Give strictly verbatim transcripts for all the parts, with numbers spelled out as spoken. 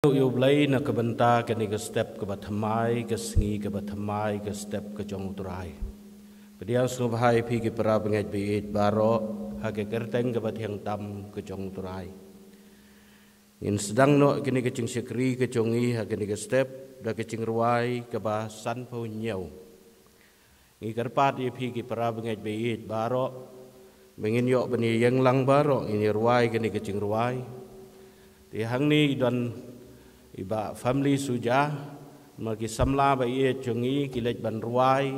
Ïa u Blei na ka bynta kane ka step kaba thymmai, ka sngi kaba thymmai, ka step ka jong u Trai. Pdiang sngewbha ïa phi ki para bangeit ba ïeit baroh ha ka kyrteng kaba thiang tam ka jong u Trai. Ngin sdang noh kane ka jingshakri ka jong ngi ha kane ka step da ka jingrwai kaba sanphew hynñiew. Ngi kyrpad ïa phi ki para bangeit ba ïeit baroh ba ngin ïoh ban ïeng lang baroh, ngin ïa rwai kane ka jingrwai. Te hangne i don i Bah Family Suja, ma ki samla ba ïeit jong ngi ki leit ban rwai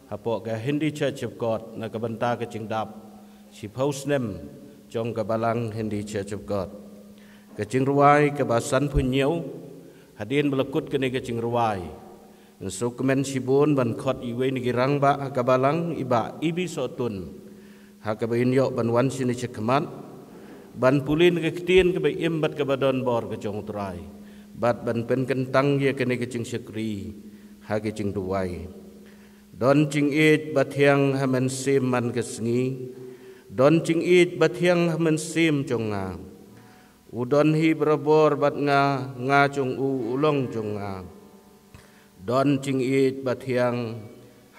hapoh ka Hindi Church of God na ka bynta ka jingdap shiphew snem jong ka Balang Hindi Church of God. Ka jingrwai kaba sanphew hynñiew. Hadien ba la kut kane ka jingrwai, ngin sngewkmen shibun ban khot iwei na ki rangbah ha ka Balang, i Bah Ibi Sohtun, ha kaba in ïoh ban wan shane shakhmat ban pule na ka ktien kaba im bad kaba don bor ka jong u Trai, bad ban pynkyntang ïa kane ka jingshakri ha ka jingduwai. Don jingïeit ba thiang ha mynsiem man ka sngi. Don jingïeit ba thiang ha mynsiem jong nga. U don hi barabor bad nga, nga jong u, u long jong nga. Don jingïeit ba thiang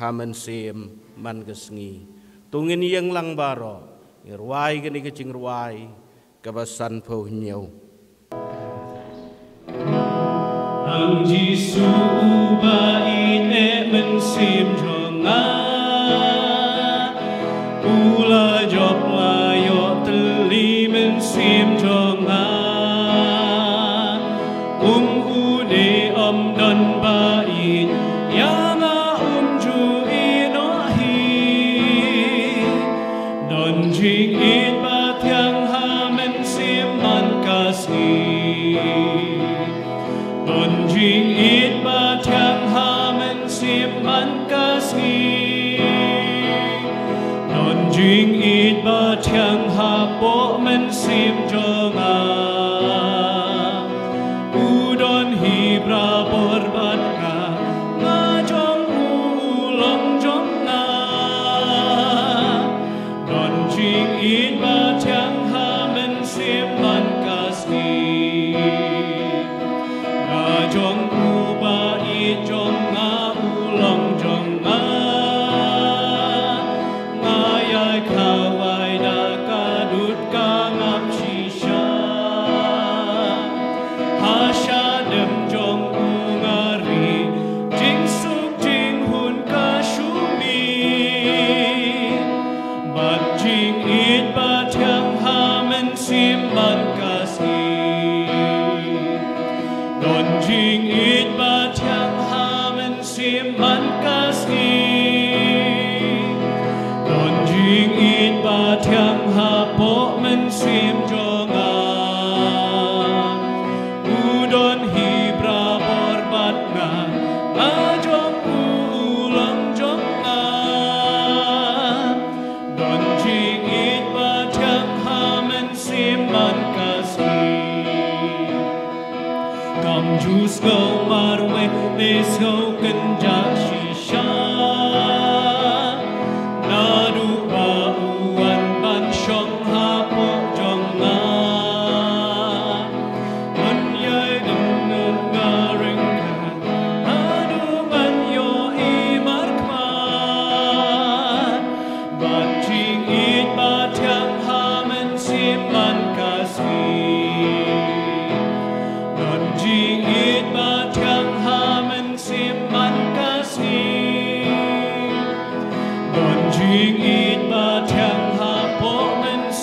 ha mynsiem man ka sngi. To ngin ïeng lang baroh, ngin rwai kane ka jingrwai kaba sanphew hynñiew. Ang Jisu uba ïeit mynsiem jong nga, u la jop la ïoh tylli mynsiem jong nga. Um u ne um don ba ïeit ïa nga, um ju ïehnoh hi. Don jingïeit ba thiang ha mynsiem man ka sngi. Don jingïeit ba thiang ha mynsiem man ka sngi. Don jingïeit ba thiang hapoh mynsiem jong nga. U don hi barabor bad nga, nga jong u, u long jong nga. Don jingïeit ba thiang ha mynsiem man ka sngi. Nga jong u, ba ïeit jong nga, u long jong nga. Nga ïai khawai da ka dud ka ngam shisha. Ha shadem jong u nga ri jingsuk jinghun ka shu mih. Bad jingïeit ba thiang ha mynsiem man ka sngi. Don jingïeit ba thiang ha mynsiem man ka sngi. Don jingïeit ba thiang hapoh mynsiem jong nga. U don hi barabor bad nga, nga jong u, u long jong nga. Don jingïeit ba thiang ha mynsiem man ka sngi. Kam ju sngew marwei ne sngew kynjah shisha. Naduh ba u wan ban shong hapoh jong nga. Ngan ïai dang ngan nga ryngkat. Naduh ngan ïohi markhmat. Bad jingïeit ba thiang ha mynsiem man ka sngi. Don jingïeit ba thiang ha mynsiem man ka sngi. Don jingïeit ba thiang hapoh mynsiem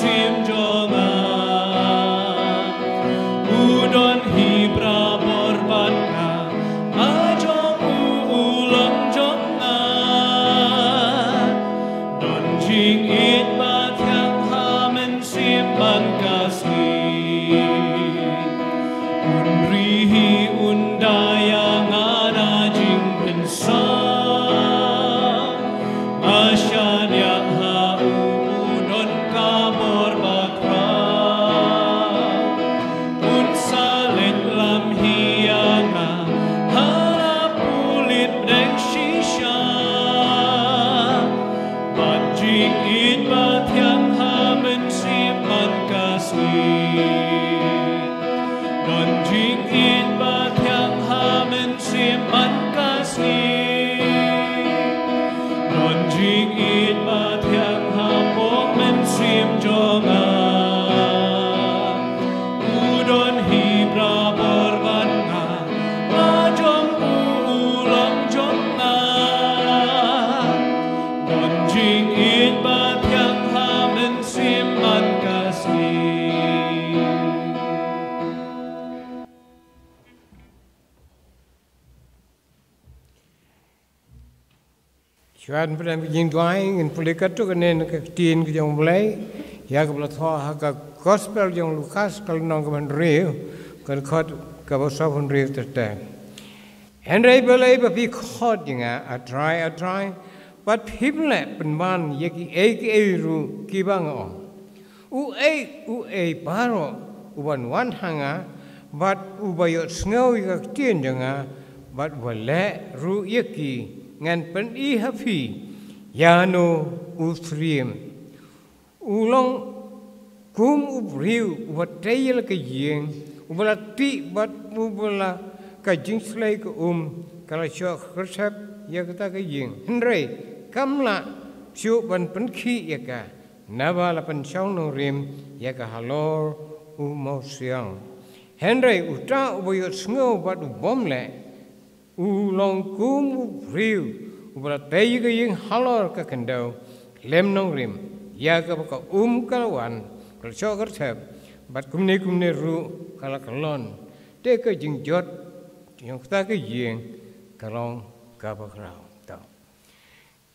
Tuan pdeng ka jingduwai, ngin pule katto katne na ka ktien ka jong U Blei, ïa kaba la thoh ha ka gospel jong u Lukas ka lynnong kaba hynriew, ka dkhot kaba sawphew hynriew ter ter. Hynrei balei ba phi khot ïa nga, A Trai, A Trai, bad phim leh pynban ïa kiei kiei ruh kiba nga ong? Uei uei baroh uban wan ha nga, bad uba ïohsngew ïa ka ktien jong nga, bad uba leh ruh ïa ki, ngan pyni ha phi ïano u thriem. U long kum u briew uba tei ïa la ka ïing, uba la tih bad uba la ka jingshlei ka um, ka la shoh kyrthep ïa kata ka ïing. Hynrei kam lah shuh ban pynkhih ïa ka, naba la pynshong nongrim ïa ka halor u mawsiang. Hynrei uta uba ïohsngew bad u bym leh, u long kum u briew uba la tei ïa ka ïing halor ka khyndew lem nongrim, ïa kaba ka um ka la wan, ka la shoh kyrthep, bad kumne kumne ruh ka la kyllon. Te ka jingjot jong kata ka ïing ka long kaba khraw. To.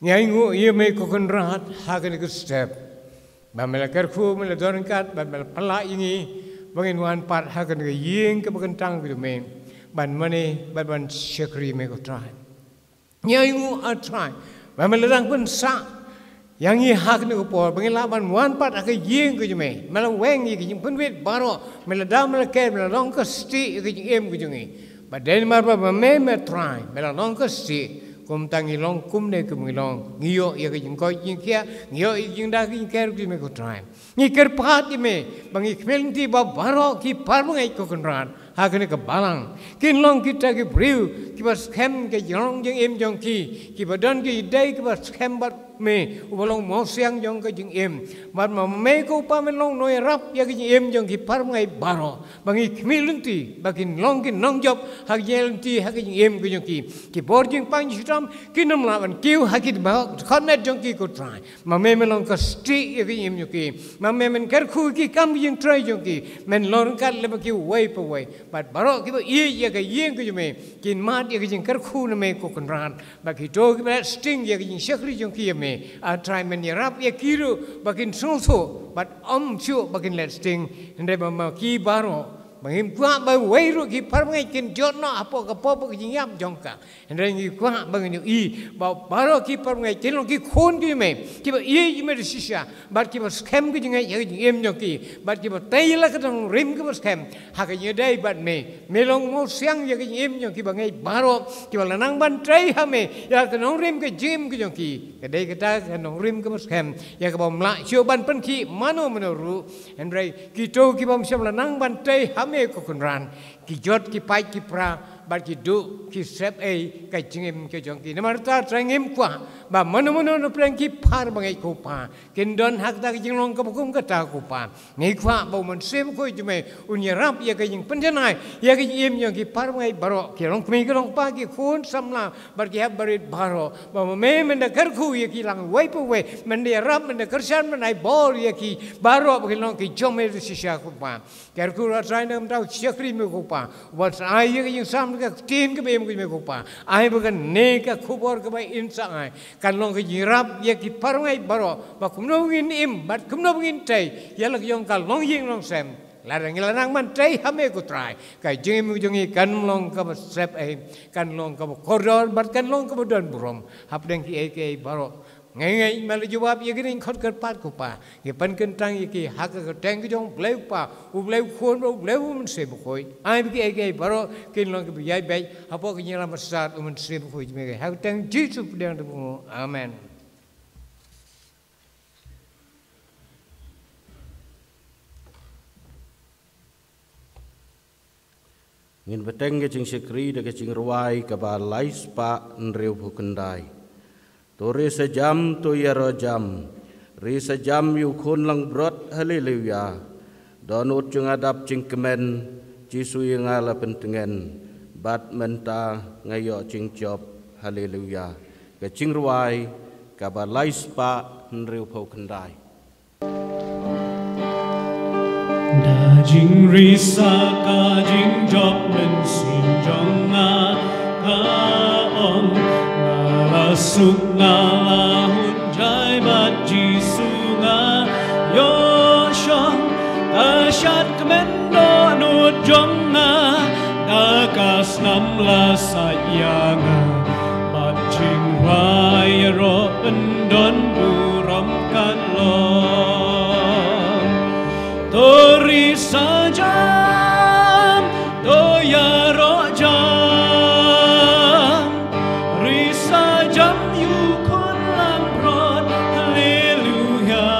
Ngi ainguh ïa me ko Kynrad ha kane ka step. Ba me la kyrkhu, me la don ryngkat, ba me la pynlah ïa ngi ba ngin wan pat ha kane ka ïing kaba kyntang ka jong me, ban mane bad ban shakri me ko Trai. Ngi ainguh, A Trai, ba me la dang pynsah ïa ngi ha kane ka por ba ngin lah ban wan pat ha ka ïing ka jong me. Me la weng ïa ka jingpynwit baroh, me la da, me la ker, me la long ka stieh ïa ka jingim ka jong ngi. Bad dei namar ba me, me Trai, me la long ka stieh, kumta ngi long kumne kum ngi long. Ngi ïoh ïa ka jingkoit jingkhiah, ngi ïoh ïa ka jingda ka jingker ka jong me ko Trai. Ngi kyrpad ïa me ba ngi khmih lynti ba baroh ki parabangeit ko Kynrad ha kane ka balang kin long kita ki briew kiba skhem ka jinglong jingim jong ki, kiba don ki dei kiba skhem bad me uba long mawsiang jong ka jingim. Bad ma me ko Pa men long u nongïarap ïa ka jingim jong ki parabangeit baroh, ba ngi khmih lynti ba kin long ki nongjop ha ka jingïaid lynti ha ka jingim ka jong ki. Ki bor jingpang jingshitom kin ym lah ban kiew ha ki dkhot met jong ki ko Trai. Ma me men long ka stieh ïa ka jingim jong ki. Ma me men kyrkhu ïa ki kam ki jingtrei jong ki. Men long ryngkat lem bad kiwei pa wei. Bad baroh kiba ïeit ïa ka ïing ka jong me kin mad ïa ka jingkyrkhu na me ko Kynrad. Bad kito kiba leh sting ïa ka jingshakri jong ki ïa me, A Trai, men ïarap ïa ki ruh ba kin sngewthuh bad ym shuh ba kin leh sting. Hynrei ba ma ki baroh, ba ngim kwah ba wei ruh ki parabangeit kin jot noh hapoh ka pop ka jingïap jong ka. Hynrei ngi kwah ba ngin ïohi ba baroh ki parabangeit kin long ki khun ki jong me, kiba ïeit ïa me da shisha, bad kiba skhem ka jingngeit ïa ka jingim jong ki, bad kiba tei la ka nongrim kaba skhem ha ka jingïadei bad me. Me long u mawsiang ïa ka jingim jong kiba ngeit baroh, kiba la nang ban trei ha me ïa ka nongrim ka jingim ka jong ki. Ka dei kata ka nongrim kaba skhem ïa kaba ym lah shuh ban pynkhih mano mano ruh. Hynrei kito ki bym shym la nang ban trei ha me ko Kynrad, ki jot ki pait ki pra bad ki duh ki sep ei ka jingim ka jong ki. Namar kata Trai ngim kwah ba mano mano na pdeng ki parabangeit ko Pa kin don ha kata ka jinglong kaba kum kata ko Pa. Ngi kwah ba U Mynsiem Bakhuid jong me un ïarap ïa ka jingpynjanai ïa ka jingim jong ki parabangeit baroh, ki longkmie ki longkpa, ki khun samla bad ki hep barit baroh. Ba ma me men da kyrkhu ïa ki lang wei pa wei, men da ïarap, men da kyrshan, men ai bor ïa ki baroh ba kin long ki jong me da shisha ko Pa. Kyrkhu ruh Trai na ka bynta u shakri me ko Pa, uban sa ai ïa ka jingsam na ka ktien kaba im ka jong me ko Pa. Ai ba kane ka khubor kaba in sa ai kan long ka jingïarap ïa ki parabangeit baroh, ba kumno ba ngin im bad kumno ba ngin tei ïa la ka jong ka longïing longsem. Lada ngi la nang ban trei ha me ko Trai, ka jingim jong ngi kan long kaba sep ei, kan long kaba kordor bad kan long kaba don burom hapdeng kiei kiei baroh. Ngi ngeit me la jubab ïa kine ki khot kyrpad ko Pa. Ngi pynkyntang ïa ki ha ka kyrteng ka jong U Blei U Kpa, U Blei U Khun, U Blei U Mynsiem Bakhuid. Ai ba kiei kiei baroh kin long kiba ïaid beit hapoh ka jingïalam bad shat U Mynsiem Bakhuid jong me, ha ka kyrteng Jisu pdiang da bynriew. Amen. Ngin bteng ka jingshakri da ka jingrwai kaba lai spah hynriewphew khyndai. To ri sa jam, to ïaroh jam. Ri sa jam ïa U Khun langbrot, haleluya. Dohnud jong nga dap jingkmen, Jisu ïa nga la pyntngen. Bad mynta nga ïoh jingjop, haleluya. Ka jingrwai kaba lai spah hynriewphew khyndai. Da jingri sa ka jingjop mynsiem jong nga, nga ong, nga la Suk nga la hun jai bad Jisu nga ïoh shong. Ka shad kmen dohnud jong nga, da ka snam la sait ïa nga. Bad jingrwai ïaroh pyndon burom ka long. To ri sa jam, to ïaroh jam. Ri sa jam ïa u khun langbrot, haleluya.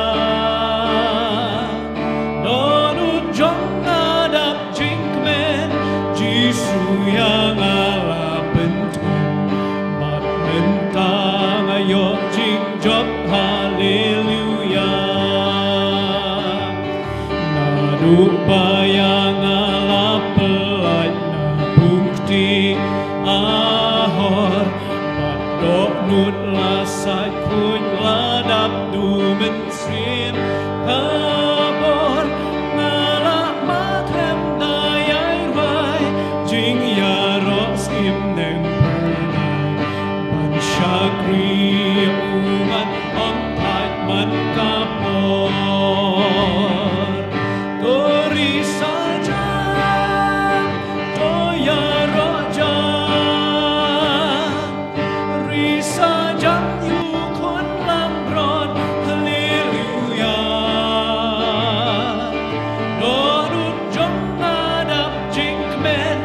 Dohnud jong nga dap jingkmen, Jisu ïa nga la pynthut. Bad mynta nga ïoh jingjop, haleluya. Naduh ba ïa nga la pyllait na pung kti Ahor, bad dohnud la sait khuid, la dap duh mynsiem. Ka bor nga la mad khlem da ïai rwai, jingïaroh skhem neng pyrnai. Ban shakri u ngan ym thait man ka por. To ri sa jam, to ïaroh jam. Ri sa jam ïa u khun langbrot, haleluya. Dohnud jong nga dap jingkmen,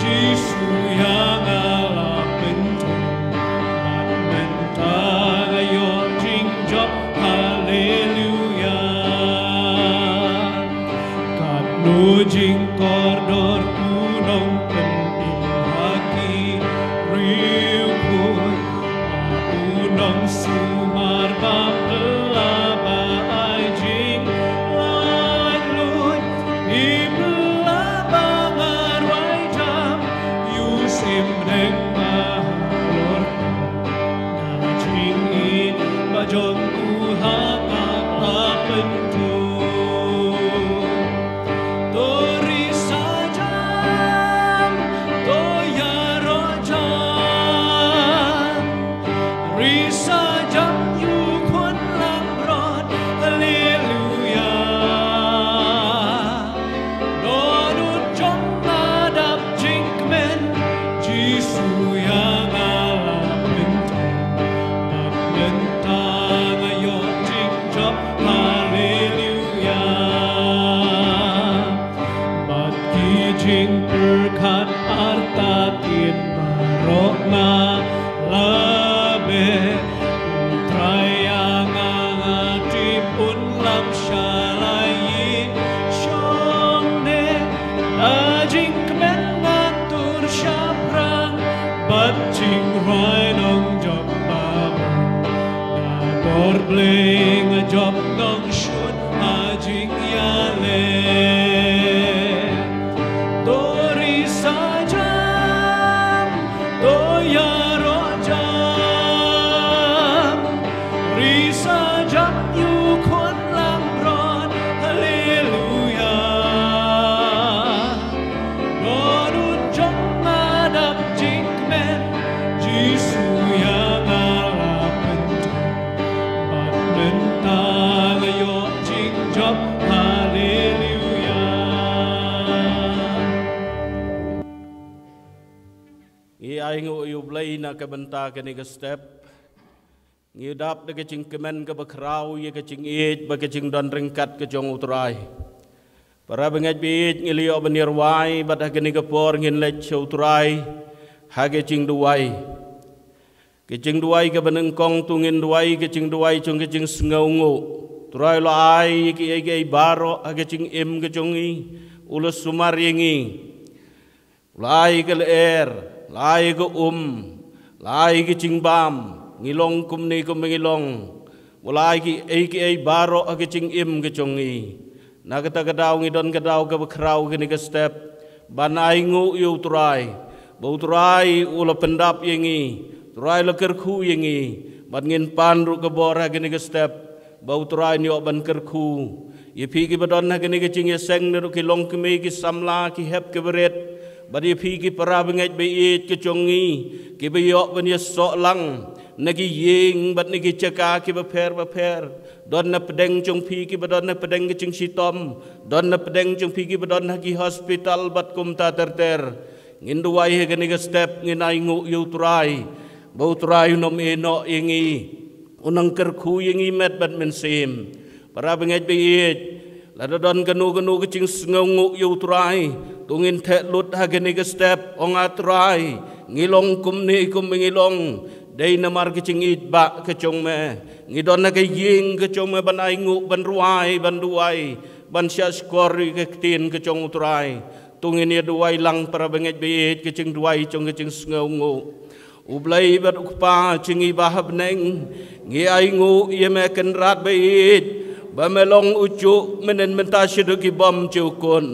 Jisu ïa nga la pynthut. Bad mynta nga ïoh jingjop, haleluya. Katno jingkordor u nongpynim ha ki riewkhuid, u nongsumar ba phylla ba ai jinglaitluid. Ïa phylla ba nga rwai jam, ïa u syiem neng ba halor. Na jingïeit ba jong u ha nga la pynthut. To ri sa jam, to ïaroh jam. Ri sa jam ïa u khun langbrot, haleluya. Dohnud jong nga dap jingkmen, Jisu ïa nga la pynthut. Bad mynta nga ïoh jingjop, haleluya. Bad ki jingpyrkhat artatien baroh nga la beh. U Trai ïa nga, nga tip un lam shalai ïa shong ne. Da jingkmen nga tur shaphrang, bad jingrwai nongjop babun. Da bor Blei nga jop nongshun ha jingïaleh. To ri sa jam, to ïaroh jam. Ri sa jam ïa u khun langbrot, haleluya. Dohnud jong nga dap jingkmen, Jisu ïa nga la pynthut. Bad mynta nga ïoh jingjop, haleluya. Ngi ainguh ïa u Blei na ka bynta kane ka step. Ngi dap da ka jingkmen kaba khraw ïa ka jingïeit bad ka jingdon ryngkat ka jong u Trai. Para bangeit baieit, ngi la ïoh ban ïarwai bad ha kane ka por ngin leit sha u Trai ha ka jingduwai. Ka jingduwai kaba nyngkong to ngin duwai ka jingduwai jong ka jingsngewnguh. Trai, u la ai ïa kiei kiei baroh ha ka jingim ka jong ngi. U la sumar ïa ngi. U la ai ka lyer, u la ai ka um, u la ai ka jingbam, ngi long kumne kumba ngi long. U la ai kiei kiei baroh ha ka jingim ka jong ngi. Na kata ka daw ngi don ka daw kaba khraw kane ka step ban ainguh ïa u Trai, ba u Trai u la pyndap ïa ngi, u Trai u la kyrkhu ïa ngi. Bad ngin pan ruh ka bor ha kane ka step ba u Trai un ïoh ban kyrkhu ïa phi kiba don ha kane ka jingïaseng, naduh ki longkmie, ki samla, ki hep ki barit, bad ïa phi ki para bangeit baieit ka jong ngi kiba ïoh ban ïasoh lang na ki ïing bad na ki jaka kiba pher ba pher. Don na pdeng jong phi kiba don na pdeng ka jingshitom, don na pdeng jong phi kiba don ha ki hospital bad kumta ter ter. Ngin duwai ha kane ka step, ngin ainguh ïa U Trai ba U Trai un ym ïehnoh ïa ngi, un nang kyrkhu ïa ngi met bad mynsiem. Para bangeit ba ïeit, lada don kano kano ka jingsngewnguh ïa U Trai, to ngin theh lut ha kane ka step, ong A Trai, ngi long kumne kumba ngi long dei namar ka jingïeit ba ka jong me. Ngi don ha ka ïing ka jong me ban ainguh, ban rwai, ban duwai, ban shahshkor ïa ka ktien ka jong U Trai. To ngin ïa duwai lang, para bangeit ba ïeit, ka jingduwai jong ka jingsngewnguh. U Blei bad U Kpa jong ngi ba ha bneng, ngi ainguh ïa me Kynrad ba ïeit, ba me long u juk mynhynnin mynta shaduh ki bymjukut.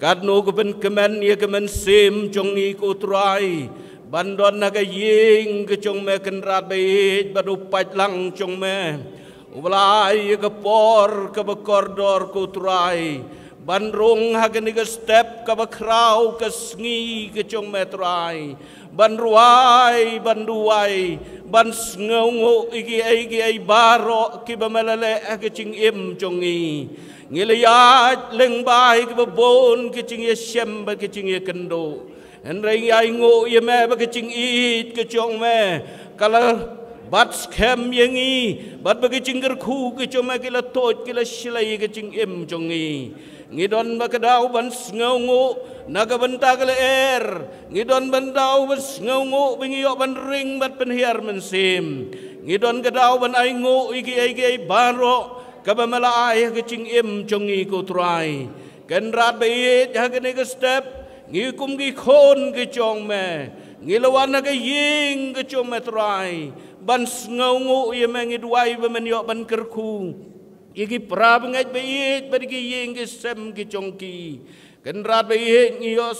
Katno ka pynkmen ïa ka mynsiem jong ngi, ko Trai, ban don ha ka ïing ka jong me Kynrad ba ïeit, bad u paidlang jong me uba la ai ïa ka por kaba kordor, ko Trai, ban rung ha kane ka step kaba khraw ka sngi ka jong me, Trai, ban rwai, ban duwai, ban sngewnguh ïa kiei kiei baroh kiba me la leh ha ka jingim jong ngi. Ngi la ïaid lyngba ïa kiba bun ki jingïashem bad ki jingïakynduh. Hynrei ngi ainguh ïa me ba ka jingïeit ka jong me ka la bat skhem ïa ngi, bad ba ka jingkyrkhu ka jong me ki la tuid, ki la shlei ïa ka jingim jong ngi. Ngi don ba ka daw ban sngewnguh na ka bynta ka lyer, ngi don ban daw ban sngewnguh ba ngi ïoh ban ring bad pynhiar mynsiem. Ngi don ka daw ban ainguh ïa kiei kiei baroh kaba me la ai ha ka jingim jong ngi, ko Trai. Kynrad ba ïeit, ha kane ka step, ngi kum ki khun ki jong me, ngi la wan ha ka ïing ka jong me, Trai, ban sngewnguh ïa me. Ngi duwai ba men ïoh ban kyrkhu ïa ki para bangeit ba ïeit bad ki ïing ki sem ki jong ki. Kynrad ba ïeit, ngi ïoh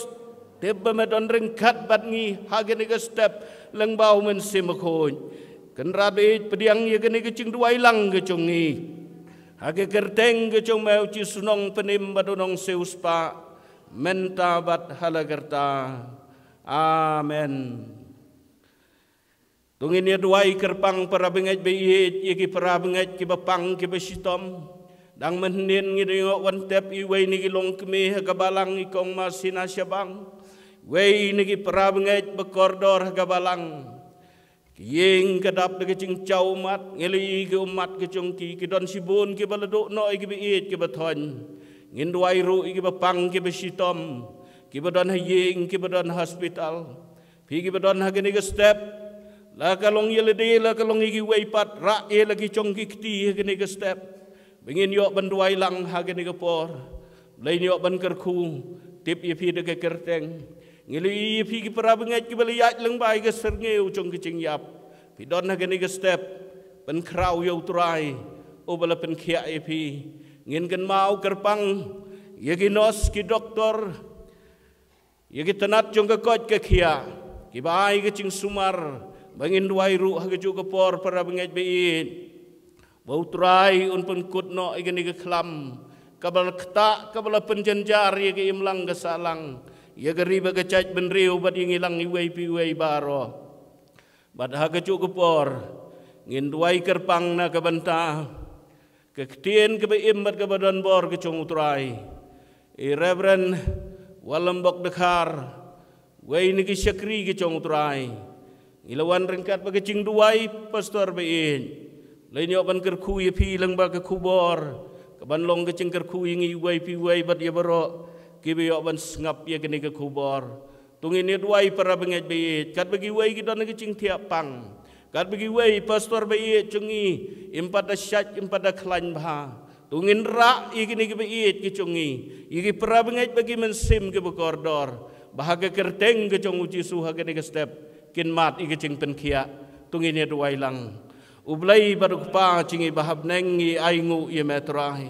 tip ba me don ryngkat bad ngi ha kane ka step lyngba U Mynsiem Bakhuid. Kynrad ba ïeit, pdiang ïa kane ka jingduwai lang ka jong ngi ha ka kyrteng ka jong me, U Jisu Nongpynim bad U Nongsiewspah, mynta bad ha la karta. Amen. To ngin ïa duwai kyrpang, para bangeit ba ïeit, ïa ki para bangeit kiba pang kiba shitom. Dang mynhynnin ngi dang ïoh wan tep iwei na ki longkmie ha ka balang, i Kong Masina Shabang. Iwei na ki para bangeit ba kordor ha ka balang. Ki ïing ka dap da ka jingjaw ummat, ngi la ïohi ki ummat ki jong ki, ki don shibun kiba la duh noh ïa kiba ïeit kiba thoiñ. Ngin duwai ruh ïa kiba pang kiba shitom, kiba don ha ïing, kiba don ha hospital. Phi kiba don ha kane ka step, la ka long ïa lade, la ka long ïa kiwei pat, rah ïa la ki jong ki kti ha kane ka step, ba ngin ïoh ban duwai lang ha kane ka por. Blei un ïoh ban kyrkhu, tip ïa phi da ka kyrteng. Ngi la ïohi ïa phi ki para bangeit kiba la ïaid lyngba ïa ka syrngiew jong ka jingïap. Phi don ha kane ka step, pynkhraw ïa U Trai uba la pynkhiah ïa phi. Ngin kynmaw kyrpang ïa ki nurse, ki doktor, ïa ki tnat jong ka koit ka khiah, kiba ai ka jingsumar, ba ngin duwai ruh ha kajuh ka por, para bangeit ba ïeit, ba U Trai un pynkut noh ïa kane ka khlam kaba la ktah, kaba la pynjynjar ïa ka imlang ka sahlang, ïa ka ri bad ka jaitbynriew bad ïa ngi lang iwei pa iwei baroh. Bad ha kajuh ka por ngin duwai kyrpang na ka bynta ka ktien kaba im bad kaba don bor ka jong U Trai, i Reverend Walambok Dkhar, wei na ki shakri ka jong U Trai. Ngi la wan ryngkat bad ka jingduwai, Pastor ba ïeit. Blei un ïoh ban kyrkhu ïa phi lyngba ka khubor, kaban long ka jingkyrkhu ïa ngi iwei pa iwei bad ïa baroh kiba ïoh ban sngap ïa kane ka khubor. To ngin ïa duwai, para bangeit ba ïeit, katba kiwei ki don ha ka jingthiah pang, katba kiwei, Pastor ba ïeit, jong ngi im pat da shait, im pat da khlaiñ bha. To ngin rah ïa kine kiba ïeit ki jong ngi, ïa ki para bangeit bad ki mynsiem kiba kordor, ba ha ka kyrteng ka jong U Jisu ha kane ka step kin mad ïa ka jingpynkhiah. To ngin ïa duwai lang. U Blei bad U Kpa jong ngi ba ha bneng, ngi ainguh ïa me Trai,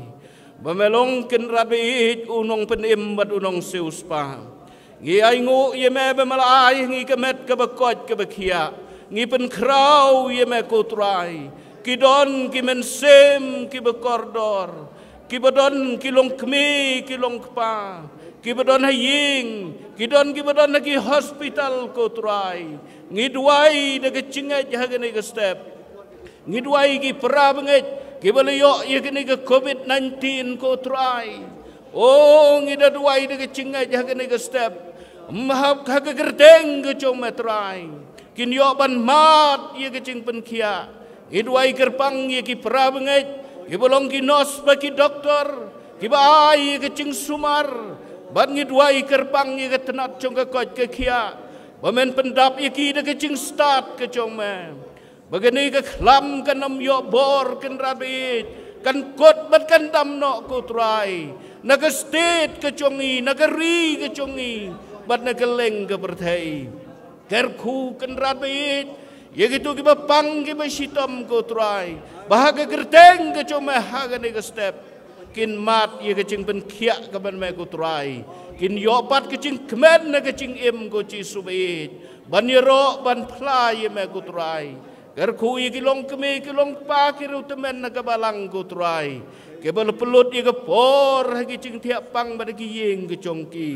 ba me long Kynrad ba ïeit, U Nongpynim bad U Nongsiewspah. Ngi ainguh ïa me ba me la ai ha ngi ka met kaba koit kaba khiah. Ngi pynkhraw ïa me ko Trai, ki don ki mynsiem kiba kordor, Kiba don ki longkmie, ki longkpa, kiba don ha ïing, ki don kiba don ha ki hospital, ko Trai. Ngi duwai da ka jingngeit ha kane ka step. Ngi duwai ki para bangeit kiba la ïoh ïa kane ka covid nineteen, ko Trai. O, ngi da duwai da ka jingngeit ha kane ka step. Ym hap ha ka kyrteng ka jong me, Trai, kin ïoh ban mad ïa ka jingpynkhiah. Ngi duwai kyrpang ïa ki para bangeit kiba long ki nurse bad ki doktor, kiba ai ïa ka jingsumar. Bad ngi duwai kyrpang ïa ka tnat jong ka koit ka khiah, ba men pyndap ïa ki da ka jingstad ka jong me, ba kane ka khlam kan ym ïoh bor, Kynrad baieit, kan kut bad kan dam noh, ko Trai, na ka state ka jong ngi, na ka ri ka jong ngi, bad na kylleng ka pyrthei. Kyrkhu, Kynrad baieit, ïa kito kiba pang kiba shitom, ko Trai, ba ha ka kyrteng ka jong me ha kane ka step kin mad ïa ka jingpynkhiah ka ban me, ko Trai. Kin ïoh pat ka jingkmen na ka jingim, ko Jisu baieit, ban ïaroh ban phla ïa me, ko Trai. Kyrkhu ïa ki longkmie, ki longkpa, ki riewtymmen na ka balang, ko Trai, kiba la pynlut ïa ka por ha ki jingthiah pang bad ha ki ïing ka jong ki.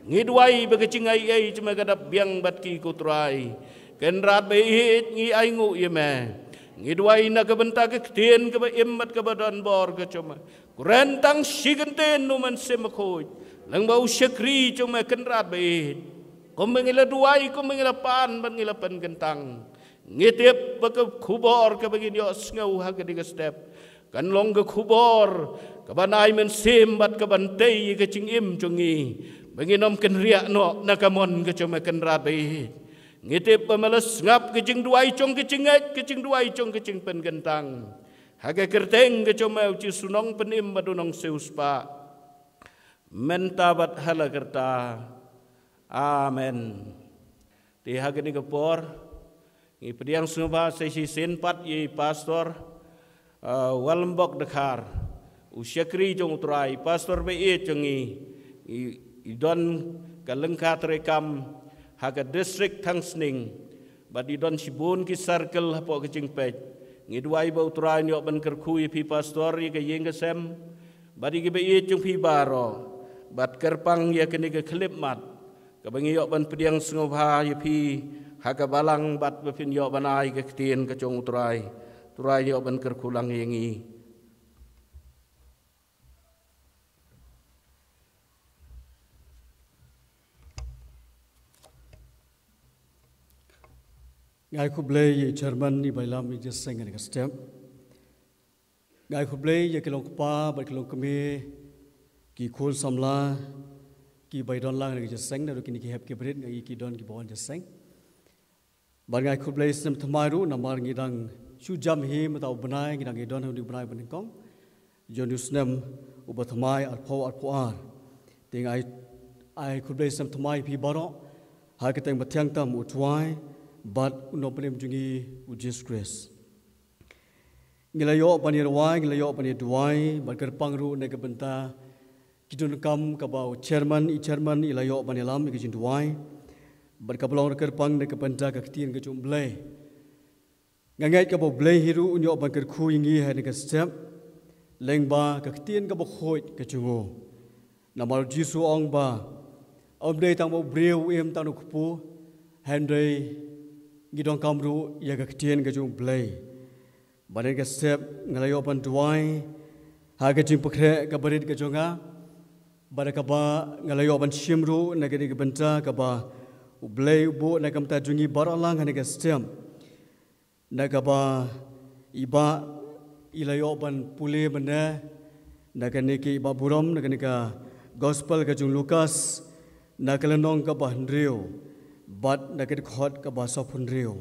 Ngi duwai ba ka jingai ei jong me ka dap biang bad ki, ko Trai. Kynrad baieit, ngi ainguh ïa me. Ngi duwai na ka bynta ka ktien kaba im bad kaba don bor ka jong me. Kren tang shi kyntien, U Mynsiem Bakhuid, lyngba u shakri jong me, Kynrad baieit. Kumba ngi la duwai, kumba ngi la pan bad ngi la pynkyntang, ngi tip ba ka khubor kaba ngin ïohsngew ha kane ka step kan long ka khubor kaban ai mynsiem bad kaban tei ïa ka jingim jong ngi, ba ngin ym kynriah noh na ka mon ka jong me, Kynrad baieit. Ngi tip ba me la sngap ka jingduwai jong ka jingngeit, ka jingduwai jong ka jingpynkyntang. Ha ka kyrteng ka jong me, U Jisu Nongpynim bad U Nongsiewspah, mynta bad ha la karta. Amen. Te ha kane ka por ngi pdiang sngewbha sa shisien pat ïa i Pastor, uh, Walmbok Dkhar, u shakri jong U Trai, Pastor baieit jong ngi. I, i don ka lyngkha treikam ha ka district Thangsning, bad i don shibun ki circle hapoh ka jingpeit. Ngi duwai ba U Trai un ïoh ban kyrkhu ïa phi Pastor, ïa ka ïing ka sem, bad ïa ki baieit jong phi baroh, bad kyrpang ïa kane ka khyllipmat kaba ngi ïoh ban pdiang sngewbha ïa phi ha ka balang, bad ba phin ïoh ban ai ka ktien ka jong U Trai. Trai ïoh ban kyrkhu lang ïa ngi. Nga ai khublei ïa i chairman, i ba ïalam ïa ka jingïaseng ha kane ka step. Nga ai khublei ïa ki longkpa bad ki longkmie, ki khun samla, ki ba ïadon lang ha kane ka jingïaseng, naduh kine ki hep ki barit, nga ai ki don ki ba wan jingïaseng. Bad nga ai khublei snem thymmai ruh namar ngi dang shu jam hi mynta u bnai, ngi dang ïadon ha une u bnai banyngkong jong une u snem uba thymmai, arphew arphew ar. Te nga ai, ai khublei snem thymmai ïa phi baroh ha ka kyrteng ba thiang tam U Trai bad U Nongpynim jong ngi U Jisu Khrist. Ngi la ïoh ban ïa rwai, ngi la ïoh ban ïa duwai, bad kyrpang ruh na ka bynta ki donkam kaba u chairman, i chairman i la ïoh ban ïalam ïa ka jingduwai, bad kaba long ruh kyrpang na ka bynta ka ktien ka jong U Blei. Nga ngeit kaba U Blei hi ruh un ïoh ban kyrkhu ïa ngi ha kane ka step lyngba ka ktien kaba khuid ka jong u. Namar U Jisu u ong ba ym dei tang ba u briew u im tang na u kpu, hynrei ngi donkam ruh ïa ka ktien ka jong U Blei. Bad ha kane ka step nga la ïoh ban duwai ha ka jingpynkhreh kaba rit ka jong nga, bad kaba nga la ïoh ban shim ruh na kane ka bynta kaba U Blei u buh na ka bynta jong ngi baroh lang ha kane ka step. Na kaba i Bah i la ïoh ban pule mynne na kane ka, i Bah burom, na kane ka Gospel ka jong u Lukas, na ka lynnong kaba hynriew bad na ka dkhot kaba sawphew hynriew.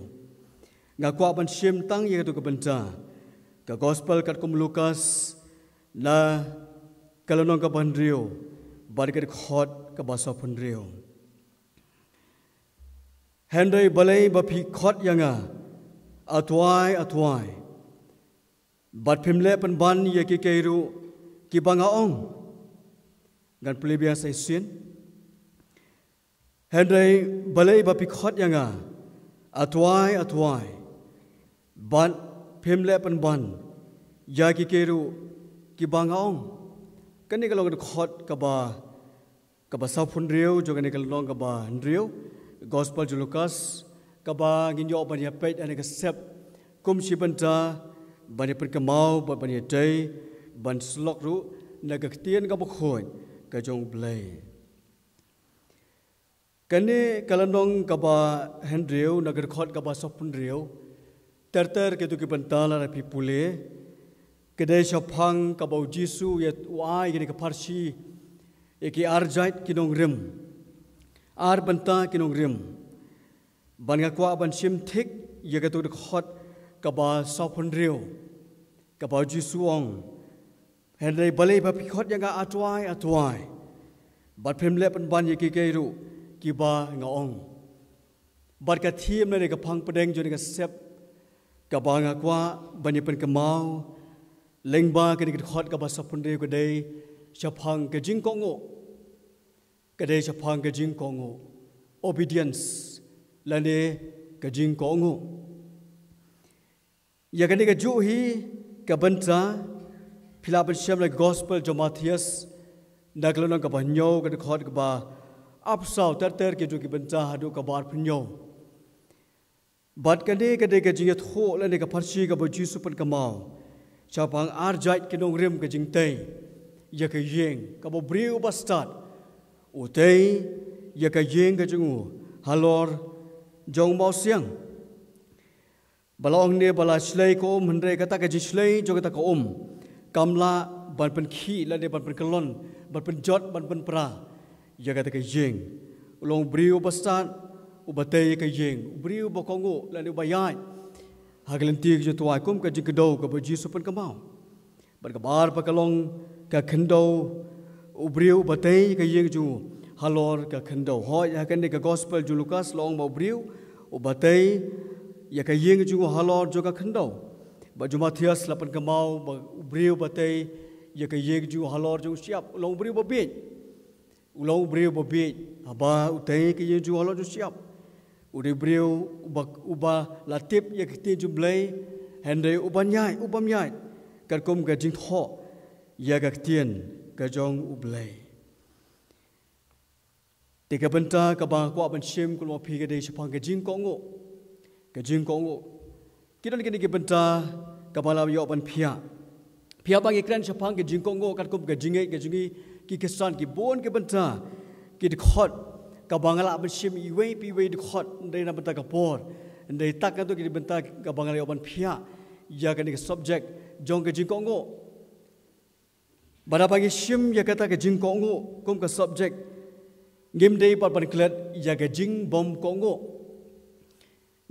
Nga kwah ban shim tang ïa kato ka bynta, ka Gospel katkum u Lukas, na ka lynnong kaba hynriew bad ka dkhot kaba sawphew hynriew. Hynrei balei ba phi khot ïa nga, A Trai, A Trai, bad phim leh pynban ïa kiei kiei ruh kiba nga ong? Ngan pule biang sa shisien. Hynrei balei ba phi khot ïa nga, A Trai, A Trai, bad phim leh pynban ïa kiei kiei ruh Kiba nga ong. Kane ka long ka dkhot kaba, kaba sawphew hynriew jong kane ka lynnong kaba hynriew, Gospel jong u Lukas, kaba ngin ïoh ban ïa peit ha kane ka sep kum shi bynta ban ïa pynkynmaw bad ban ïa tei, ban sylloh ruh na ka ktien kaba khuid ka jong U Blei. Kane ka lynnong kaba hynriew na ka dkhot kaba sawphew hynriew, ter ter kito ki bynta lada phi pule, ka dei shaphang kaba U Jisu u ïa, u ai ïa kane ka pharshi ïa ki ar jait ki nongrim. Ar bynta ki nongrim. Bad nga kwah ban shim thik ïa kato ka dkhot kaba sawphew hynriew, kaba U Jisu u ong. Hynrei balei ba phi khot ïa nga Atwai, Atwai, bad phim leh pynban ïa kiei kiei ruh kiba nga ong? Bad ka theme lane ka phang pdeng jong kane ka sep kaba nga kwah ban ïa pynkynmaw lyngba kane ka dkhot kaba sawphew hynriew ka dei shaphang ka jingkohnguh. Ka dei shaphang ka jingkohnguh. Obedience, lane ka jingkohnguh. Ïa kane kajuh hi ka bynta, phi lah ban shem na ka Gospel jong u Mathaios, na ka lynnong kaba hynñiew, ka dkhot kaba arphew saw, ter ter kito ki bynta haduh kaba arphew hynñiew. Bad kane ka dei ka jingïathuh lane ka pharshi kaba U Jisu u pynkynmaw shaphang ar jait ki nongrim ka jingtei ïa ka ïing, kaba u briew uba stad u tei ïa ka ïing ka jong u halor jong u mawsiang. Ba la ong ne ba la shlei ka um, hynrei kata ka jingshlei jong kata ka um kam lah ban pynkhih lane ban pynkyllon, ban pynjot, ban pynpra ïa kata ka ïing. U long u briew uba stad uba tei ïa ka ïing, u briew uba kohnguh lane uba ïaid ha ka lynti ka jingtwai kum ka jingkdew kaba U Jisu u pynkynmaw. Bad kaba ar pat ka long ka khyndew, u briew uba tei ïa ka ïing jong u halor ka khyndew. Hooid, ha kane ka Gospel jong u Lukas la ong ba u briew uba tei ïa ka ïing jong u halor jong ka khyndew. Bad jong u Mathaios la pynkynmaw ba u briew uba tei ïa ka ïing jong u halor jong u shyiap u long u briew uba bieit. U long u briew uba bieit haba u tei ïa ka ïing jong u halor jong u shyiap. U dei u briew uba, uba la tip ïa ka ktien jong U Blei, hynrei u bym ïaid, u bym ïaid katkum ka jingthoh ïa ka ktien ka jong U Blei. Te ka bynta kaba nga kwah ban shim kumno phi ka dei shaphang ka jingkohnguh. Ka jingkohnguh. Ki don kine ki bynta kaba la ïoh ban phiah. Phiah ba ngi kren shaphang ka jingkohnguh katkum ka jingngeit ka jong ngi ki khristan, ki bun ki bynta, ki dkhot kaba nga lah ban shim iwei pa iwei dkhot, hynrei na bynta ka por, hynrei tang katto ki bynta kaba nga la ïoh ban phiah ïa kane ka subject jong ka jingkohnguh. Bad haba ngi shim ïa kata ka jingkohnguh kum ka subject, ngim dei pat ban klet ïa ka jingbymkohnguh.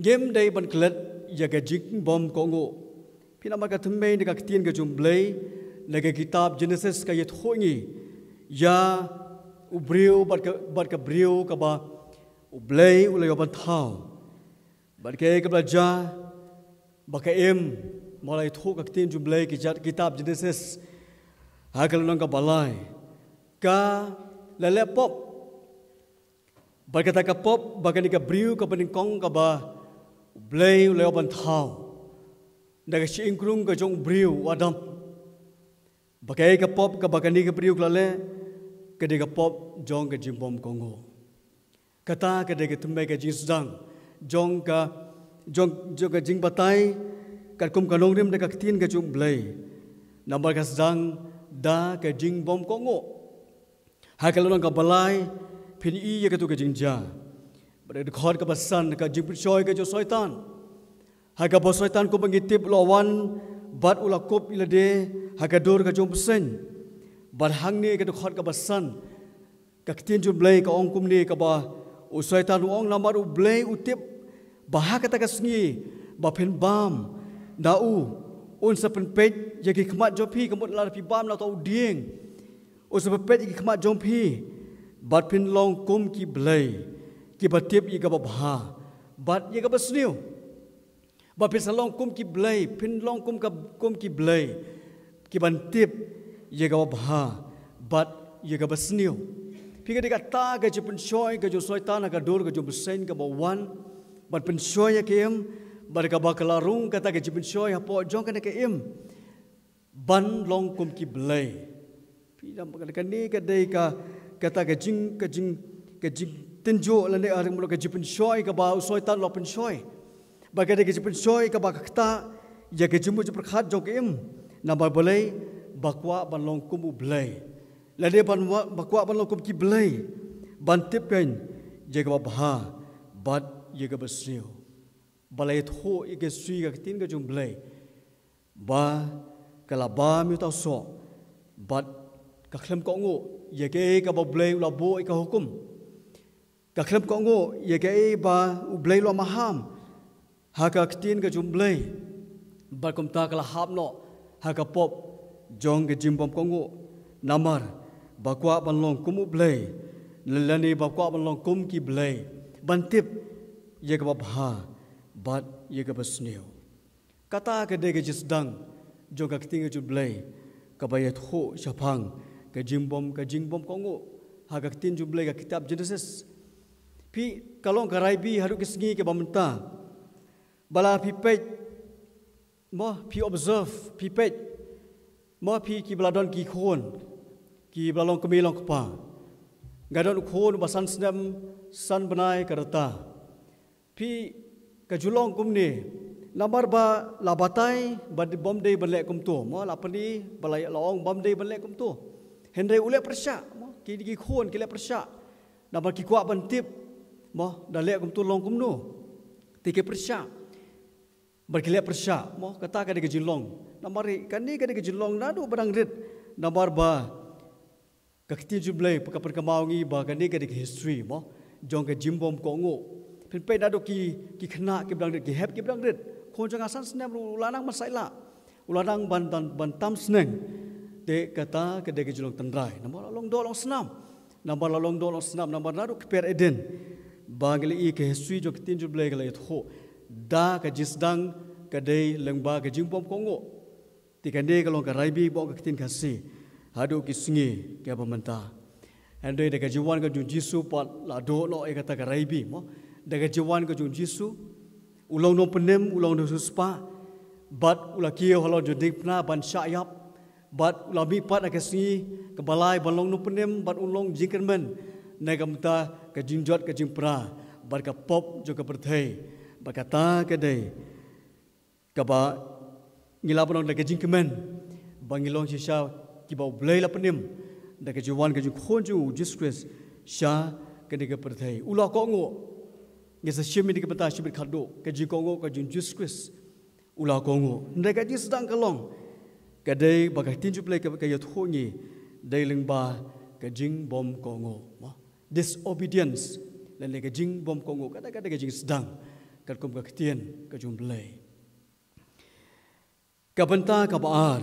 Ngim dei ban klet ïa ka jingbymkohnguh. Phi namar ka thymmei na ka ktien ka jong U Blei, na ka kitab Genesis ka ïathuh ngi ïa u briew bad ka, bad ka briew kaba U Blei u la ïoh ban thaw. Bad kaei kaba la jia, ba ka im, mo la ïathuh ka ktien jong U Blei, ki jat kitab Genesis ha ka lynnong kaba lai, ka la leh pop. Bad kata ka pop, ba kane ka briew kaba nyngkong kaba U Blei u la ïoh ban thaw na ka shyieng krung ka jong u briew u Adam. Ba kaei ka pop kaba kane ka briew ka la leh, ka dei ka pop jong ka jingbymkohnguh. Kata ka dei ka thymmei ka jingsdang jong ka, jong, jong ka jingbatai katkum ka nongrim da ka ktien ka jong U Blei. Namar ka sdang da ka jingbymkohnguh. Ha ka lynnong kaba lai phin ïohi ïa kato ka jingjia. Bad ka dkhot kaba san, ka jingpynshoi ka jong u Soitan. Ha kaba u Soitan kumba ngi tip u la wan bad u la kup ïa lade ha ka dur ka jong u bseiñ. Bad hangne ka dkhot kaba san, ka ktien jong U Blei ka ong kumne, kaba u Soitan u ong, namar U Blei u tip ba ha kata ka sngi ba phin bam na u, un sa pynpeit ïa ki khmat jong phi, ka mut lada phi bam na uta u dieng, un sa pynpeit ïa ki khmat jong phi, bad phin long kum ki blei kiba tip ïa kaba bha bad ïa kaba sniew. Ba phin sa long kum ki blei, phin long kum ka, kum ki blei kiban tip ïa kaba bha bad ïa kaba sniew. Phi, ka dei kata ka jingpynshoi ka jong u Soitan ha ka dur ka jong u bseiñ, kaba wan ban pynshoi ïa ka im, bad kaba ka la rung kata ka jingpynshoi hapoh jong kane ka im. ban long kum ki blei. Phi dang ba kane ka dei ka, kata ka jing, ka jing, ka jingtynjuh lane, ah, ka jingpynshoi kaba u Soitan u la pynshoi. Ba ka dei ka jingpynshoi kaba ka ktah ïa ka jingmut jingpyrkhat jong ka im. Namar balei? Ba kwah ban long kum u blei. Lane ban wa-, ba kwah ban long kum ki blei. Ban tip kein ïa kaba bha bad ïa kaba sniew. Ba la ïathuh ïa ka sui ka ktien ka jong u Blei. Ba ka la bam ïa uta u soh. Bad ka khlem kohnguh ïa kaei kaba u Blei u la buh ïa ka hukum. Ka khlem kohnguh ïa kaei ba u Blei u la maham ha ka ktien ka jong u Blei. Bad kumta ka la hap noh ha ka pop jong ka jingbym kohnguh. Namar ba kwah ban long kum u Blei, lane ba kwah ban long kum ki blei, ban tip ïa kaba bha bad ïa kaba sniew. Kata ka dei ka jingsdang jong ka ktien ka jong u Blei kaba ïathuh shaphang ka jingbym, ka jingbym kohnguh ha ka ktien jong u Blei, ka kitab Genesis. Phi, ka long ka rai bha haduh ki sngi kiba mynta. Ba la phi peit, mo, phi observe, phi peit, mo, phi kiba la don ki khun, kiba la long kmie long kpa. Nga don u khun ba san snem san bnai ka rta. Phi, ka ju long kumne, namar ba la batai ba bym dei ban leh kumto, mo, la pyni ba la, la ong bym dei ban leh kumto. Hynrei u leh pyrshah, mo, ki, ki khun ki leh pyrshah. Namar ki kwah ban tip, mo, da leh kumto long kumno. Te ki pyrshah. Bad ki leh pyrshah, mo, kata ka dei ka jinglong. Namar kane ka dei ka jinglong naduh ba dang rit. Namar ba ka ktien jong u Blei ka pynkynmaw ngi ba kane ka dei ka history, mo, jong ka jingbym kohnguh. Phin peit naduh ki, ki khynnah kiba dang rit, ki hep kiba dang rit. Khun jong nga san snem ruh u la nang ban saitlah. U la nang ban, ban, ban tam sneng. Te kata ka dei ka jinglong tynrai. Namar la long doh long snam. Namar la long doh long snam, namar naduh kper Eden. Ba ngi la ïohi ka history jong ka ktien jong u Blei ka la ïathuh. Da ka jingsdang ka dei lyngba ka jingbym kohnguh. Te kane ka long ka rai bha bad ka ktien Khasi haduh ki sngi kiba mynta. Hynrei da ka jingwan ka jong u Jisu pat la duh noh ïa kata ka rai bha, mo. Da ka jingwan ka jong u Jisu, u long nongpynim, u long nongsiewspah, bad u la kiew halor jong u diengphna ban shah ïap, bad u la mih pat ha ka sngi kaba lai ban long nongpynim, bad u long jingkyrmen na ka bynta ka jingjot ka jingpra bad ka pop jong ka pyrthei. Bad kata ka dei kaba ngi lah ban ong da ka jingkmen ba ngi long shisha kiba u Blei la pynim da ka jingwan ka jong u Khun jong u Jisu Khrist sha kane ka pyrthei. U la kohnguh. Ngi sa shim ïa kane ka bynta shibit khatduh, ka jingkohnguh ka jong u Jisu Khrist. U la kohnguh. Hynrei ka jingsdang ka long, ka dei ba ka ktien jong u Blei ka, ka ïathuh ngi, dei lyngba ka jingbym kohnguh, mo. Disobedience, lane ka jingbym kohnguh, kata ka dei ka jingsdang katkum ka ktien ka jong u Blei. Ka bynta kaba ar.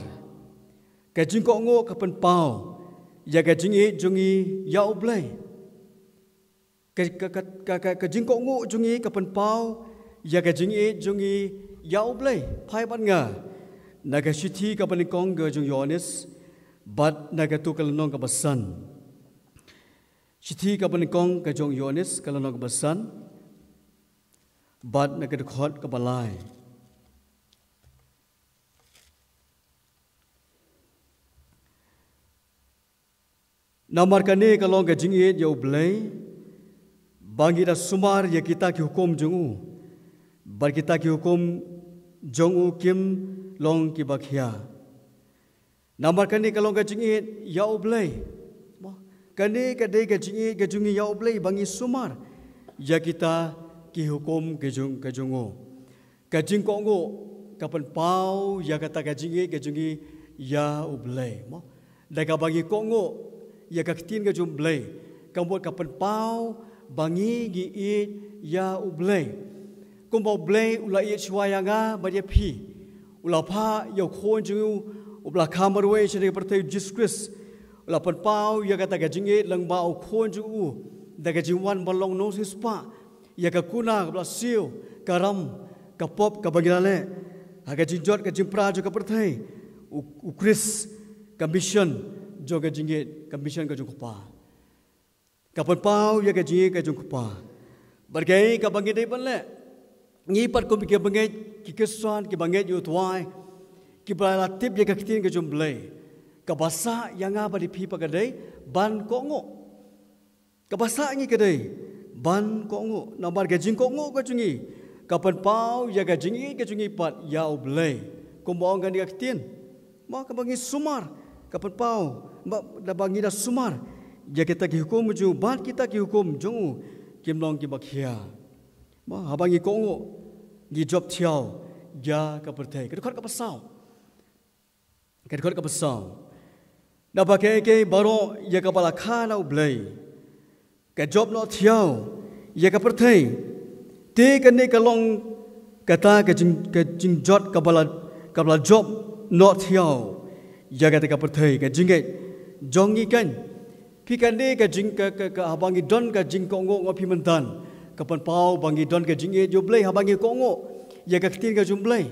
Ka jingkohnguh ka pynpaw ïa ka jingïeit jong ngi ïa u Blei. Ka, ka, ka, ka, ka, ka jingkohnguh jong ngi ka pynpaw ïa ka jingïeit jong ngi ïa u Blei. Phai bad nga na ka shithi kaba nyngkong ka jong u Ïoannis, bad na kato ka lynnong kaba san. Shithi kaba nyngkong ka jong u Ïoannis, ka lynnong kaba san, bad na ka dkhot kaba lai. Namar kane ka long ka jingïeit ïa u Blei, ba ngi da sumar ïa kita ki hukum jong u, bad kita ki hukum jong u kim long kiba khia. Namar kane ka long ka jingïeit ïa u Blei. Mo, kane ka dei ka jingïeit ka jong ngi ïa u Blei, ba ngi sumar ïa kita ki hukum ka jong, ka jong u. Ka jingkohnguh ka pynpaw ïa kata ka jingïeit ka jong ngi ïa u Blei, mo. Da kaba ngi kohnguh ïa ka ktien ka jong u Blei, ka mut ka pynpaw ba ngi ngi ïeit ïa u Blei. Kumba u Blei u la ïeit shuwa ïa nga bad ïa phi. U la phah ïa u Khun jong u uba la kham marwei sha kane ka pyrthei, u Jisu Khrist. U la pynpaw ïa kata ka jingïeit lyngba u Khun jong u da ka jingwan ban long nongsiewspah. Ïa ka kuna kaba la siew, ka ram, ka pop kaba ngi la leh ha ka jingjot ka jingpra jong ka pyrthei. U, u Khrist, ka mission jong ka jingïeit, ka mission ka jong u Kpa. Ka pynpaw ïa ka jingïeit ka jong u Kpa. Bad kaei kaba ngi dei ban leh, ngi pat kum ki bangeit, ki Khristan kiba ngeit ïa u Trai, kiba la tip ïa ka ktien ka jong U Blei, kaba sah ïa nga bad ïa phi pat ka dei ban kohnguh. Kaba sah ïa ngi ka dei ban kohnguh. Namar ka jingkohnguh ka jong ngi ka pynpaw ïa ka jingïeit ka jong ngi pat ïa U Blei. Kumba ong kane ka ktien, ma kaba ngi sumar, ka pynpaw ba, da ba ngi da sumar ïa kita ki hukum jong u, bad kita ki hukum jong u kim long kiba khia. Ma haba ngi kohnguh, ngi jop thiaw ïa ka pyrthei. Ka dkhot kaba saw. Ka dkhot kaba saw. Naba kaei kaei baroh ïa kaba la kha na U Blei ka jop noh thiaw ïa ka pyrthei. Te kane ka long kata ka jing, ka jingjot kaba la, kaba la jop noh thiaw ïa kata ka pyrthei, ka jingngeit jong ngi kan. Phi, kane ka jing, ka, ka, ka, haba ngi don ka jingkohnguh, nga phi mynta, ka pynpaw ba ngi don ka jingïeit ïa U Blei haba ngi kohnguh ïa ka ktien ka jong U Blei.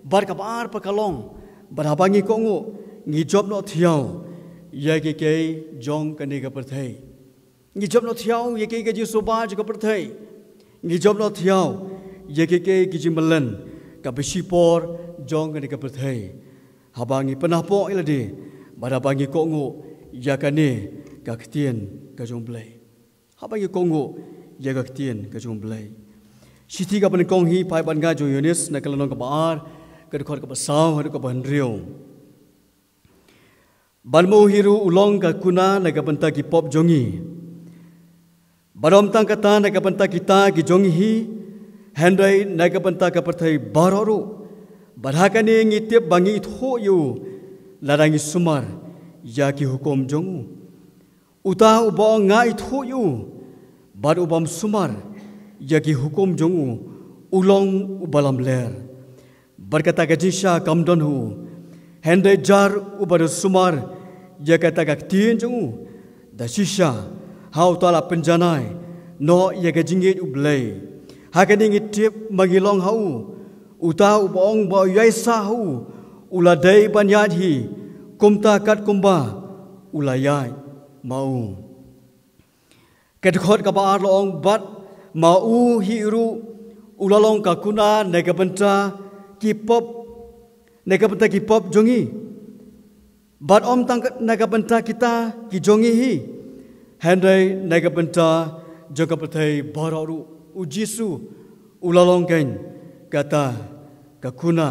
Bad kaba ar pat ka long, bad haba ngi kohnguh, ngi jop noh thiaw ïa kiei kiei jong kane ka pyrthei. Ngi jop noh thiaw ïa kiei ka jingsngewbha jong ka pyrthei. Ngi jop noh thiaw ïa kiei kiei ki jingmlien kaba shipor jong kane ka pyrthei. Haba ngi pynhapoh ïa lade, bad haba ngi kohnguh ïa kane ka ktien ka jong U Blei. Haba ngi kohnguh ïa ka ktien ka jong U Blei. Shithi kaba nyngkong hi phai bad nga jong u Ïoannis, na ka lynnong kaba ar, ka dkhot kaba saw haduh kaba hynriew. Bad ma u hi ruh u long ka kuna na ka bynta ki pop jong ngi. Bad ym tang kata na ka bynta kita ki jong ngi hi, hynrei na ka bynta ka pyrthei baroh ruh. Bad ha kane ngi tip ba ngi ithuh ïa u, lada ngi sumar ïa ki hukum jong u. Uta uba ong nga ithuh ïa u, bad u bym sumar ïa ki hukum jong u, u long uba lamler. Bad kata ka jingshisha kam don ha u, hynrei jar uba da sumar ïa kata ka ktien jong u, da shisha ha uta la pynjanai noh ïa ka jingïeit U Blei. Ha kane ngi tip ba ngi long ha u. Uta uba ong ba u ïaisah ha u, u la dei ban ïaid hi kumta katkumba u la ïaid ma u. Ka dkhot kaba ar la ong, bad ma u hi ruh u la long ka kuna na ka bynta ki pop, na ka bynta ki pop jong ngi. Bad ym tang na ka bynta kita ki jong ngi hi, hynrei na ka bynta jong ka pyrthei baroh ruh. U Jisu u la long kan kata ka kuna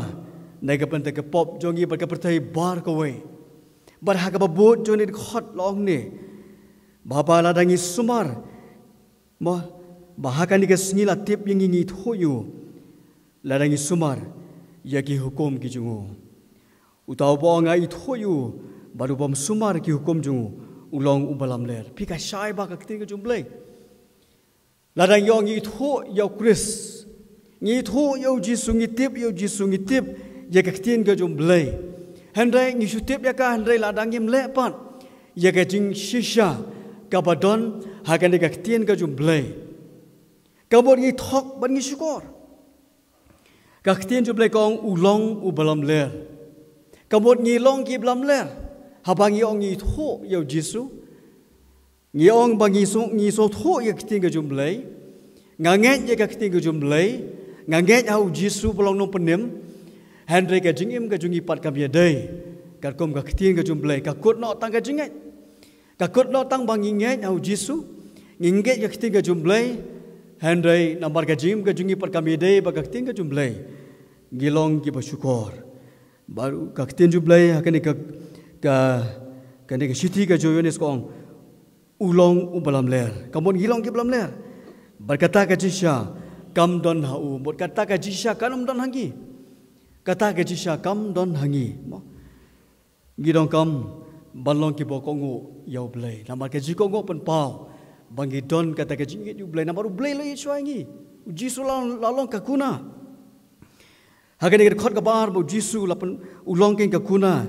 na ka bynta ka pop jong ngi bad ka pyrthei baroh kawei. Bad ha kaba bud jong kane ka dkhot la ong ne, ba haba lada ngi sumar, ma, ba ha kane ka sngi la tip ïa ngi, ngi ithuh ïa u, lada ngi sumar ïa ki hukum ki jong u. Uta uba ong nga ithuh ïa u, bad u bym sumar ki hukum jong u, u long uba lamler. Phi, ka shai bha ka ktien ka jong U Blei. Lada ngi ong ngi ithuh ïa U Khrist, ngi ithuh ïa U Jisu, ngi tip ïa U Jisu, ngi tip ïa ka ktien ka jong U Blei, hynrei ngi shu tip ïa ka, hynrei lada ngim leh pat ïa ka jingshisha kaba don ha kane ka ktien ka jong U Blei, ka mut ngi thok bad ngi shukor. Ka ktien jong U Blei ka ong u long uba lamler. Ka mut ngi long kiba lamler haba ngi ong ngi ithuh ïa U Jisu. Ngi ong ba ngi shu, ngi shu thuh ïa ka ktien ka jong U Blei. Nga ngeit ïa ka ktien ka jong U Blei. Nga ngeit ha U Jisu ba long nongpynim. Hynrei ka jingim ka jong ngi pat kam ïadei katkum ka ktien ka jong U Blei. Ka kut noh tang ka jingngeit. Ka kut noh tang ba ngi ngeit ha U Jisu, ngi ngeit ïa ka ktien ka jong U Blei, hynrei namar ka jingim ka jong ngi pat kam ïadei bad ka ktien ka jong U Blei, ngi long kiba shukor. Bad ka ktien jong U Blei ha kane ka, ka, kane ka shithi ka jong u Ïoannis ka ong, u long uba lamler. Ka mut ngi long kiba lamler. Bad kata ka jingshisha kam don ha u. Bad kata ka jingshisha kam don ha ngi. Kata ka jingshisha kam don ha ngi. Mo? Ngi donkam ban long kiba kohnguh ïa U Blei. Namar ka jingkohnguh pynpaw ba ngi don kata ka jingïeit ïa U Blei. Namar U Blei u la ïeit shuwa ïa ngi. U Jisu la, la long ka kuna. Ha kane ka dkhot kaba ar ba U Jisu la pyn, u long kein ka kuna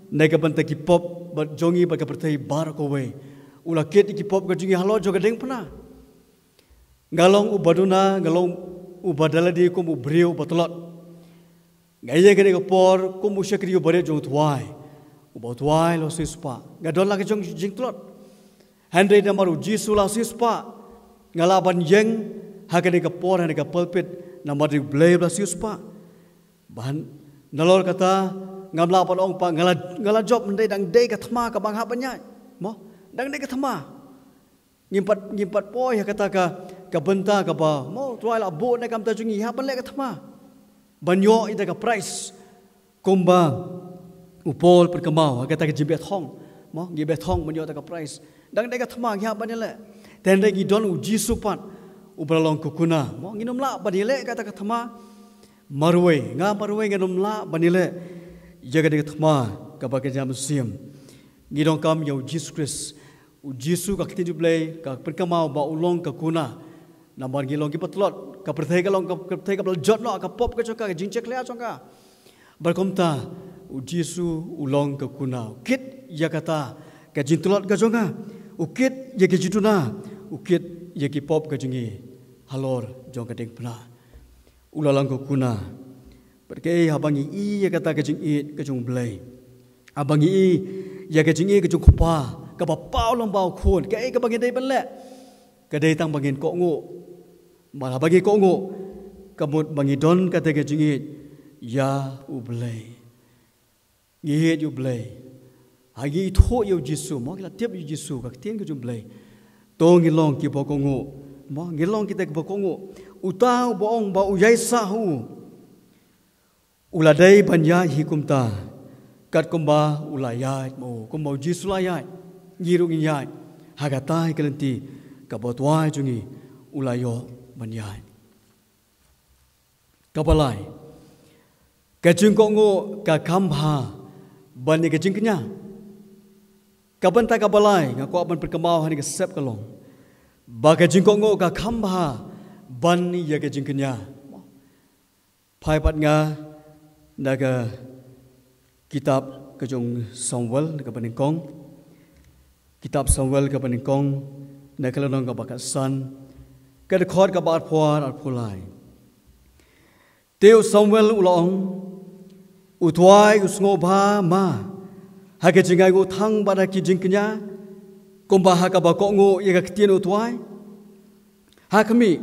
na ka bynta ki pop bad jong ngi bad ka pyrthei baroh kawei. U la kit ïa ki pop ka jong ngi halor jong ka diengphna. Nga long uba duna, nga long uba da lade kum u briew uba tlot. Nga ïeng kane ka por kum u shakri uba rit jong u thymmai, uba u thymmai u la siewspah. Nga don la ka jong jingtlot. Hynrei namar U Jisu u la siewspah, nga lah ban ïeng ha kane ka por, ha kane ka pulpit, namar U Blei u la siewspah. Bad nalor kata, Ngam lah ban ong pat nga la, nga la jop, hynrei dang dei ka thma kaba nga hap ban ïaid. Mo, dang dei ka thma. Ngim pat, ngim pat poi ha kata ka, ka bynta kaba, mo, Trai la buh na ka bynta jong ngi, hap ban leh ka thma. Ban ïoh ïa ka prize. Kumba u Paul u pynkynmaw ha kata ka jingbehtong. Mo, ngi behtong ban ïoh ïa ka prize. Dang dei ka thma ngi hap ban ïaleh. Te hynrei ngi don u Jisu pat uba la long ka kuna. Mo, ngin ym lah ban ïaleh kata ka thma marwei, nga marwei ngan ym lah ban ïaleh ïa kata ka thma kaba kynja mynsiem. Ngi donkam ïa u Jisu Khrist. U Jisu, ka ktien jong U Blei ka pynkynmaw ba u long ka kuna. Namar ngi long ki patlot, ka pyrthei ka long ka pyrthei kaba la jot noh ha ka pop ka jong ka, ka jingjakhlia jong ka. Bad kumta u Jisu u long ka kuna, u kit ïa kata ka jingtlot ka jong nga, u kit ïa ki jingduna, u kit ïa ki pop ka jong ngi halor jong ka diengphna. U la long ka kuna. Bad kaei haba ngi i ïa kata ka jingïeit ka jong U Blei, haba ngi i ïa ka jingïeit ka jong U Kpa kaba paw lyngba U Khun, kaei kaba ngi dei ban leh? Ka dei tang ba ngin kohnguh. Bad haba ngi kohnguh, ka mut ba ngi don kata ka jingïeit ïa U Blei. Ngi ïeit ïa U Blei. Ha ngi ithuh ïa u Jisu, mo, ngi la tip ïa u Jisu, ka ktien ka jong U Blei. To ngi long kiba kohnguh. Mo, ngi long kita kiba kohnguh. Uta uba ong ba u ïaisah ha u, u la dei ban ïaid hi kumta, katkumba u la ïaid ma u, kumba u Jisu la ïaid, ngi ruh ngin ïaid ha kata hi ka lynti kaba u Trai jong ngi u la ïoh ban ïaid. Kaba lai, ka jingkohnguh ka kham bha ban ïa ka jingkñia. Ka bynta kaba lai nga kwah ban pynkynmaw ha kane ka sep ka long ba ka jingkohnguh ka kham bha ban ïa ka jingkñia. Phai pat nga na ka kitab ka jong u Samuel, na kaba nyngkong. Kitab Samuel kaba nyngkong, na ka lynnong kaba khatsan, ka dkhot kaba arphew ar, arphew lai. Te u Samuel u la ong, U Trai u sngewbha ma ha ka jingainguh thang bad ha ka jingkñia, kumba ha kaba kohnguh ïa ka ktien U Trai? Ha khmih,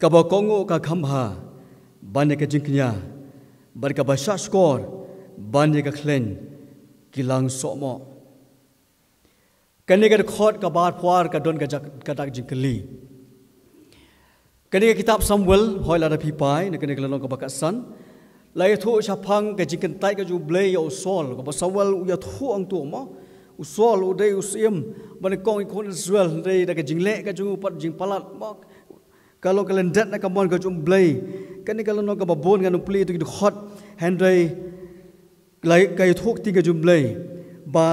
kaba kohnguh ka kham bha ban ïa ka jingkñia, bad kaba shahshkor ban ïa ka khleiñ ki lang sohmoh. Kane ka dkhot kaba arphew ar ka don ka dak, ka dak jingkylli. Kane ka kitab Samuel, hooid, lada phi phai na kane ka lynnong kaba khatsan, la ïathuh shaphang ka jingkyntait ka jong U Blei ïa u Saul, kaba u Samuel u ïathuh hangto, mo. U Saul u dei u syiem banyngkong ïa ki khun Israel, hynrei da ka jingleh ka jong u pat, jingpalat, mo, ka long ka lyndet na ka mon ka jong U Blei. Kane ka lynnong kaba bun ngan ym plie ïa ki dkhot, hynrei la ka ïathuh ka ktien ka jong U Blei ba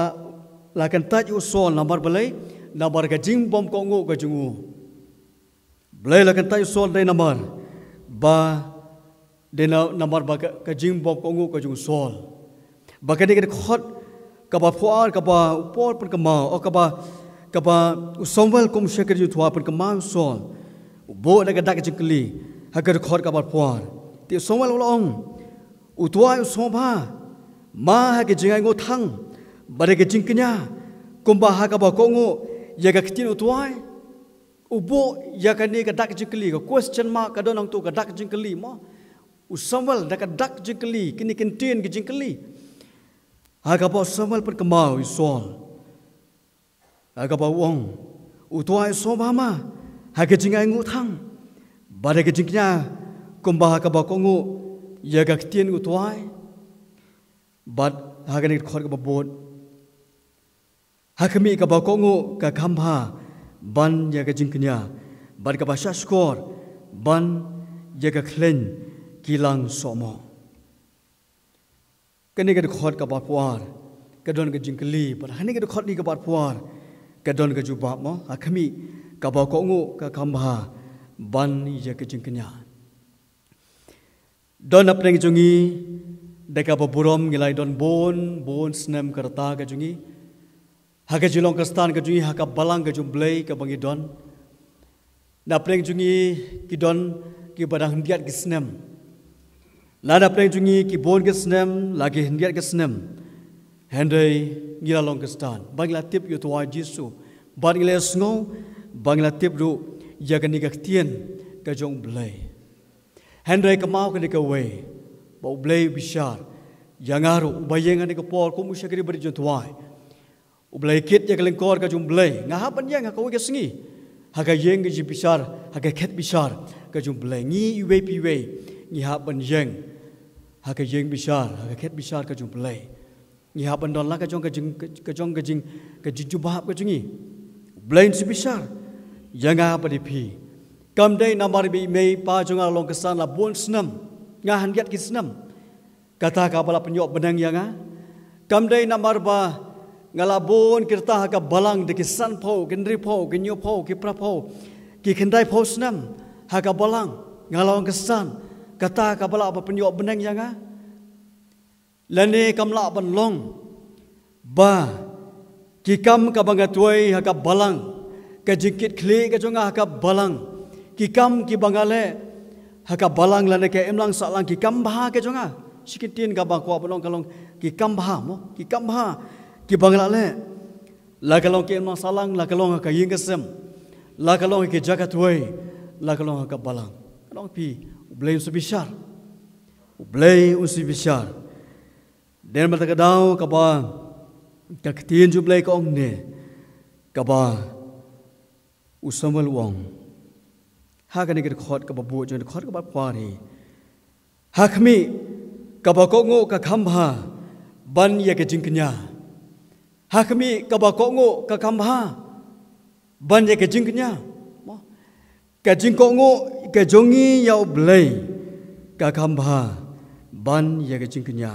la kyntait ïa u Saul namar balei? Namar ka jingbymkohnguh ka jong u. Blei la kyntait ïa u Saul dei namar ba, dei na, namar ba ka, ka jingbymkohnguh ka jong u Saul. Ba kane ka dkhot kaba arphew ar kaba u Paul pynkynmaw, o kaba, kaba u Samuel kum u shakri jong U Trai pynkynmaw ïa u Saul, u buh da ka dak jingkylli ha ka dkhot kaba arphew ar. Te u Samuel u la ong, U Trai u sngewbha ma ha ka jingainguh thang bad ha ka jingkñia, kumba ha kaba kohnguh ïa ka ktien U Trai? U buh ïa kane ka dak jingkylli, ka question mark ka don hangto, ka dak jingkylli, mo. U Samuel da ka dak jingkylli, kine ki ktien ki jingkylli. Ha kaba u Samuel pynkynmaw ïa u Saul, ha kaba u ong, U Trai u sngewbha ma ha ka jingainguh thang bad ha ka jingkñia, kumba ha kaba kohnguh ïa ka ktien U Trai? Bad ha kane ka dkhot kaba bud, Ha khmih, kaba kohnguh ka kham bha ban ïa ka jingkñia, bad kaba shahshkor ban ïa ka khleiñ ki lang sohmoh. Kane ka dkhot kaba arphew ar ka don ka jingkylli, bad ha kane ka dkhot kaba arphew ar ka don ka jubab, mo, ha khmih, kaba kohnguh ka kham bha ban ïa ka jingkñia. Don napdeng jong ngi, da kaba burom ngi la don bun bun snem ka rta ka jong ngi ha ka jinglong Khristan ka jong ngi, ha ka balang ka jong U Blei kaba ngi don. Napdeng jong ngi ki don kiba dang khyndiat ki snem, la napdeng jong ngi ki bun ki snem, la ki khyndiat ki snem. Hynrei ngi la long Khristan ba ngi la tip ïa U Trai Jisu, ba ngi la sngew, ba ngi la tip ruh ïa kane ka ktien ka jong U Blei. Hynrei kynmaw kane kawei, ba U Blei u bishar Ïa nga ruh, uba ïeng ha kane ka por kum u shakri barit jong U Trai, uba la kit ïa ka lyngkor ka jong U Blei, nga hap ban ïeng ha kawei ka sngi ha ka ïing ka jingpynbishar, ha ka khet bishar ka jong U Blei. Ngi iwei pa iwei ngi hap ban ïeng ha ka ïing bishar, ha ka khet bishar ka jong U Blei. Ngi hap ban don la ka jong ka jing, ka jong ka jing, ka jingjubab ka jong ngi. U Blei un sa bishar ïa nga bad ïa phi. Kam dei namar ba i mei i pa jong nga la long khristan la bun snem, nga hynried ki snem, kata kaba la pynïoh bneng ïa nga. Kam dei namar ba nga la bun ki rta ha ka balang da ki sanphew, ki hynriewphew, ki hynñiewphew, ki phraphew, ki khyndaiphew snem ha ka balang, nga la long khristan, kata kaba la ba pynïoh bneng ïa nga. Lane kam lah ban long ba ki kam kaba nga tuai ha ka balang, ka jingkit khlieh ka jong nga ha ka balang, ki kam kiba nga leh ha ka balang lane ka imlang sahlang, ki kam bha ka jong nga. Shi kyntien kaba kwah ban ong ka long ki kam bha mo, ki kam bha kiba nga la leh. La ka long ka imlang sahlang, la ka long ha ka ïing ka sem, la ka long ha ka jaka tuai, la ka long ha ka balang. Ka long phi, U Blei un sa bishar. U Blei un sa bishar. Dei namar kata ka daw kaba ka ktien jong U Blei ka ong ne, kaba u Samuel u ong ha kane ka dkhot kaba bud jong dkhot kaba phra hi. Ha khmih, kaba kohnguh ka kham bha ban ïa ka jingkñia. Ha khmih, kaba kohnguh ka kham bha ban ïa ka jingkñia. Mo. Ka jingkohnguh ka jong ngi ïa U Blei ka kham bha ban ïa ka jingkñia.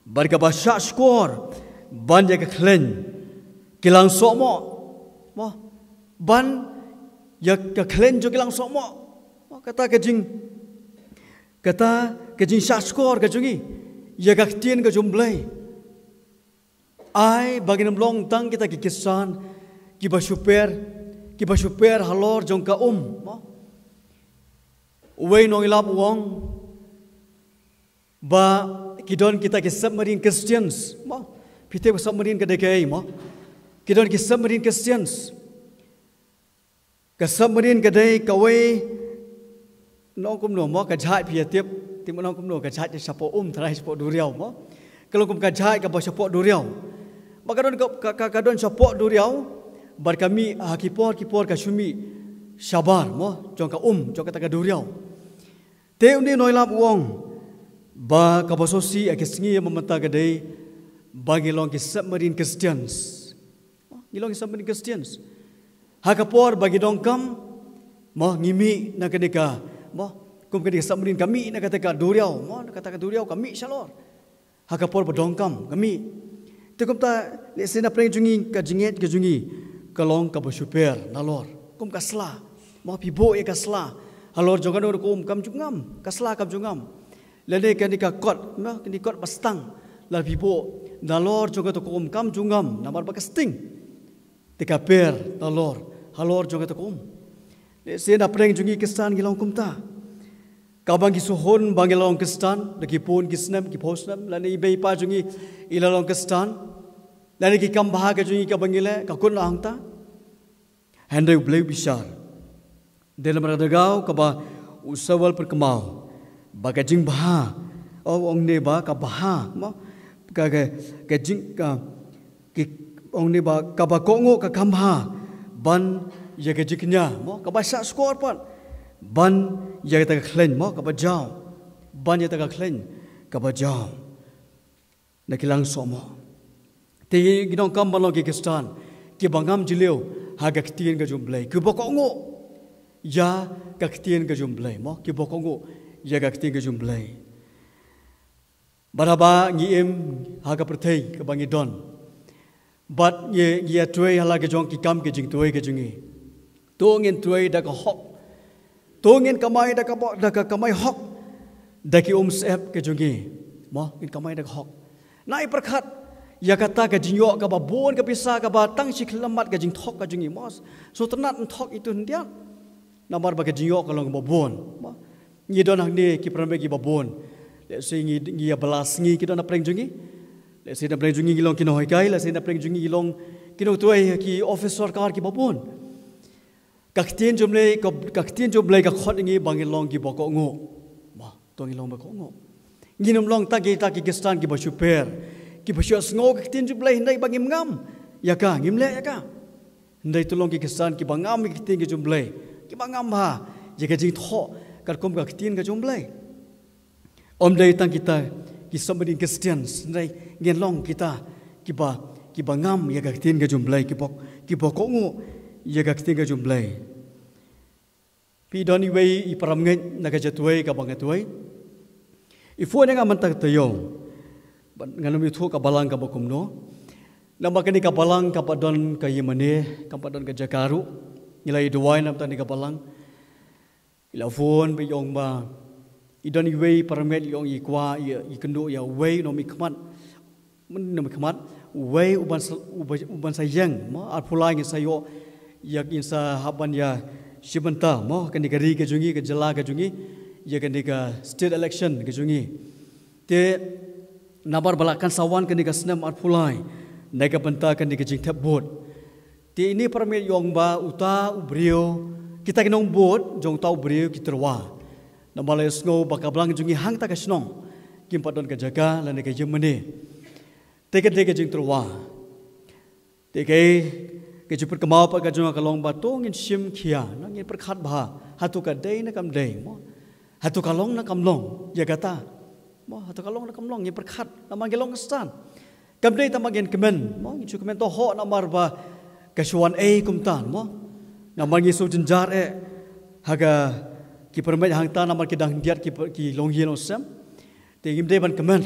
Bad kaba shah shkor ban ïa ka khleiñ ki lang sohmoh. Mo. Ban ïa ka khleiñ jong ki lang sohmoh. Mo, kata ka jing, kata ka jingshah shkor ka jong ngi ïa ka ktien ka jong U Blei. Ai ba ngin ym long tang kita ki khristan kiba shu per, kiba shu per halor jong ka um. Mo. Uwei u nongïalap u ong ba ki don kita ki submarine Christians. Mo. Phi tip ba submarine ka dei kaei mo? Ki don ki submarine Christians. Ka submarine ka dei kawei, nong kumno mo, ka jhaid phi ïa tip, tip nong kumno, ka jhaid shapoh um, trai shapoh duriaw mo. Ka long kum ka jhaid kaba shapoh duriaw. Ba ka don ka, ka, ka, ka don shapoh duriaw, bad ka mih ha ki por ki por ka shu mih shabar mo, jong ka um, jong kata ka duriaw. Te une u nongïalap u ong ba kaba sngewsih ha ki sngi mynta ka dei ba ngi long ki submarine Christians. Ngi long ki submarine Christians. Ha ka por ba ngi donkam, mo, ngi mih na kane ka, mo, kum kane ka submarine ka mih na kata ka duriaw, mo, na kata ka duriaw ka mih shalor. Ha ka por ba donkam ka mih. Te kumta lehse na pdeng jong ngi ka jingngeit ka jong ngi ka long kaba shu per nalor. Kum ka sla. Mo, phi buh ïa ka sla halor jong kano kano ka um, kam ju ngam. Ka sla kam ju ngam. Lane kane ka kot, mo, kane ka kot ba stang. La phi buh nalor jong kata ka um, kam ju ngam namar ba ka sting. Te ka per nalor halor jong kata ka um. Lehse na pdeng jong ngi khristan ngi long kumta. Kaba ngi shu hun ba ngi long khristan da ki bun ki snem, ki phew snem, lane i mei i pa jong ngi i la long khristan, lane ki kam bha ka jong ngi kaba ngi leh ka kut noh hangta. Hynrei U Blei u bishar. Dei namar kata ka daw kaba u Samuel u pynkynmaw ba ka jingbha, u ong ne ba ka bha, mo, ka, ka, ka jing, ka, ki, ong ne ba kaba kohnguh ka kham bha ban ïa ka jingkñia, mo, kaba shah shkor pat ban ïa kata ka khleiñ, mo, kaba jaw, ban ïa kata ka khleiñ kaba jaw na ki lang sohmoh. Te ngi donkam ban long ki khristan kiba ngam jylliew ha ka ktien ka jong U Blei, kiba kohnguh ïa ka ktien ka jong U Blei, mo, kiba kohnguh ïa ka ktien ka jong U Blei. Bad haba ngi im ha ka pyrthei kaba ngi don, bad ngi, ngi ïa trei ha la ka jong ki kam ki jingtrei ka jong ngi, to ngin trei da ka hok. To ngin kamai da ka bo-, da ka kamai hok da ki umsyep ka jong ngi. Mo, ngin kamai da ka hok. Nai pyrkhat ïa kata ka jingïoh kaba bun ka pisa kaba tang shi khyllem mat ka jingthok ka jong ngi, mo. Sngewtynnat ngin thok itu hyndiat. Namar ba ka jingïoh ka long kaba bun, mo. Ngi don hangne ki para bangeit kiba bun. Lehse ngi, ngi ïa bylla sngi ki don na pdeng jong ngi. Lehse na pdeng jong ngi ngi long ki nonghikai, lehse na pdeng jong ngi ngi long ki nongtrei, ki office sorkar kiba bun. Ka ktien jong U Blei, ka, ka ktien jong U Blei ka khot ïa ngi ba ngin long kiba kohnguh. Mo, to ngin long ba kohnguh. Ngin ym long tang kita ki Khristan kiba shu per, kiba shu sngew ka ktien jong U Blei hynrei ba ngim ngam ïa ka, ngim leh ïa ka. Hynrei to long ki Khristan kiba ngam ïa ka ktien ka jong U Blei, kiba ngam bha ïa ka jingthoh katkum ka ktien ka jong U Blei. Ym dei tang kita ki sovereign Christians, hynrei ngin long kita kiba, kiba ngam ïa ka ktien ka jong U Blei, kiba, kiba kohnguh ïa ka ktien ka jong U Blei. Phi don iwei i para bangeit na ka jingtwei kaba nga twei. I phone ïa nga mynta ka taïew. Bad ngan ym ïathuh ka balang kaba kumno. Namar kane ka balang kaba don ka ïingmane, kaba don ka jaka ruh. Ngi la ïa duwai na bynta kane ka balang. I la phone bad i ong ba i don iwei i para bangeit, i ong i kwah, i, i kynduh ïa uwei u nongmihkhmat. Mynta u nongmihkhmat, uwei uban sa, uba, uban sa ïeng, mo, arphew lai ngin sa ïoh, ïa ngin sa hap ban ïa shim bynta, mo, kane ka ri ka jong ngi, ka jylla ka jong ngi, ïa kane ka state election ka jong ngi. Te namar ba la kan sa wan kane ka snem arphew lai na ka bynta kane ka jingthep vote. Te ine i para bangeit i ong ba uta u briew, kita ki nong vote jong uta u briew ki tyrwa. Namar la ïohsngew ba ka balang jong ngi hangta ka shnong kim pat don ka jaka lane ka ïingmane. Te ka dei ka jingtyrwa. Te kaei ka jingpynkynmaw pat ka jong nga ka long ba to ngin shim khia, na ngin pyrkhat bha, hato ka dei ne kam dei, mo? Hato ka long ne kam long ïa kata, mo? Hato ka long ne kam long, ngin pyrkhat, namar ngi long Khristan. Kam dei tang ba ngin kmen, mo, ngin shu kmen to hok namar ba ka shu wan ei kumta, mo. Namar ngi shu jynjar eh ha ka, ki para bangeit hangta namar ki dang khyndiat ki, ki longïing longsem. Te ngim dei ban kmen,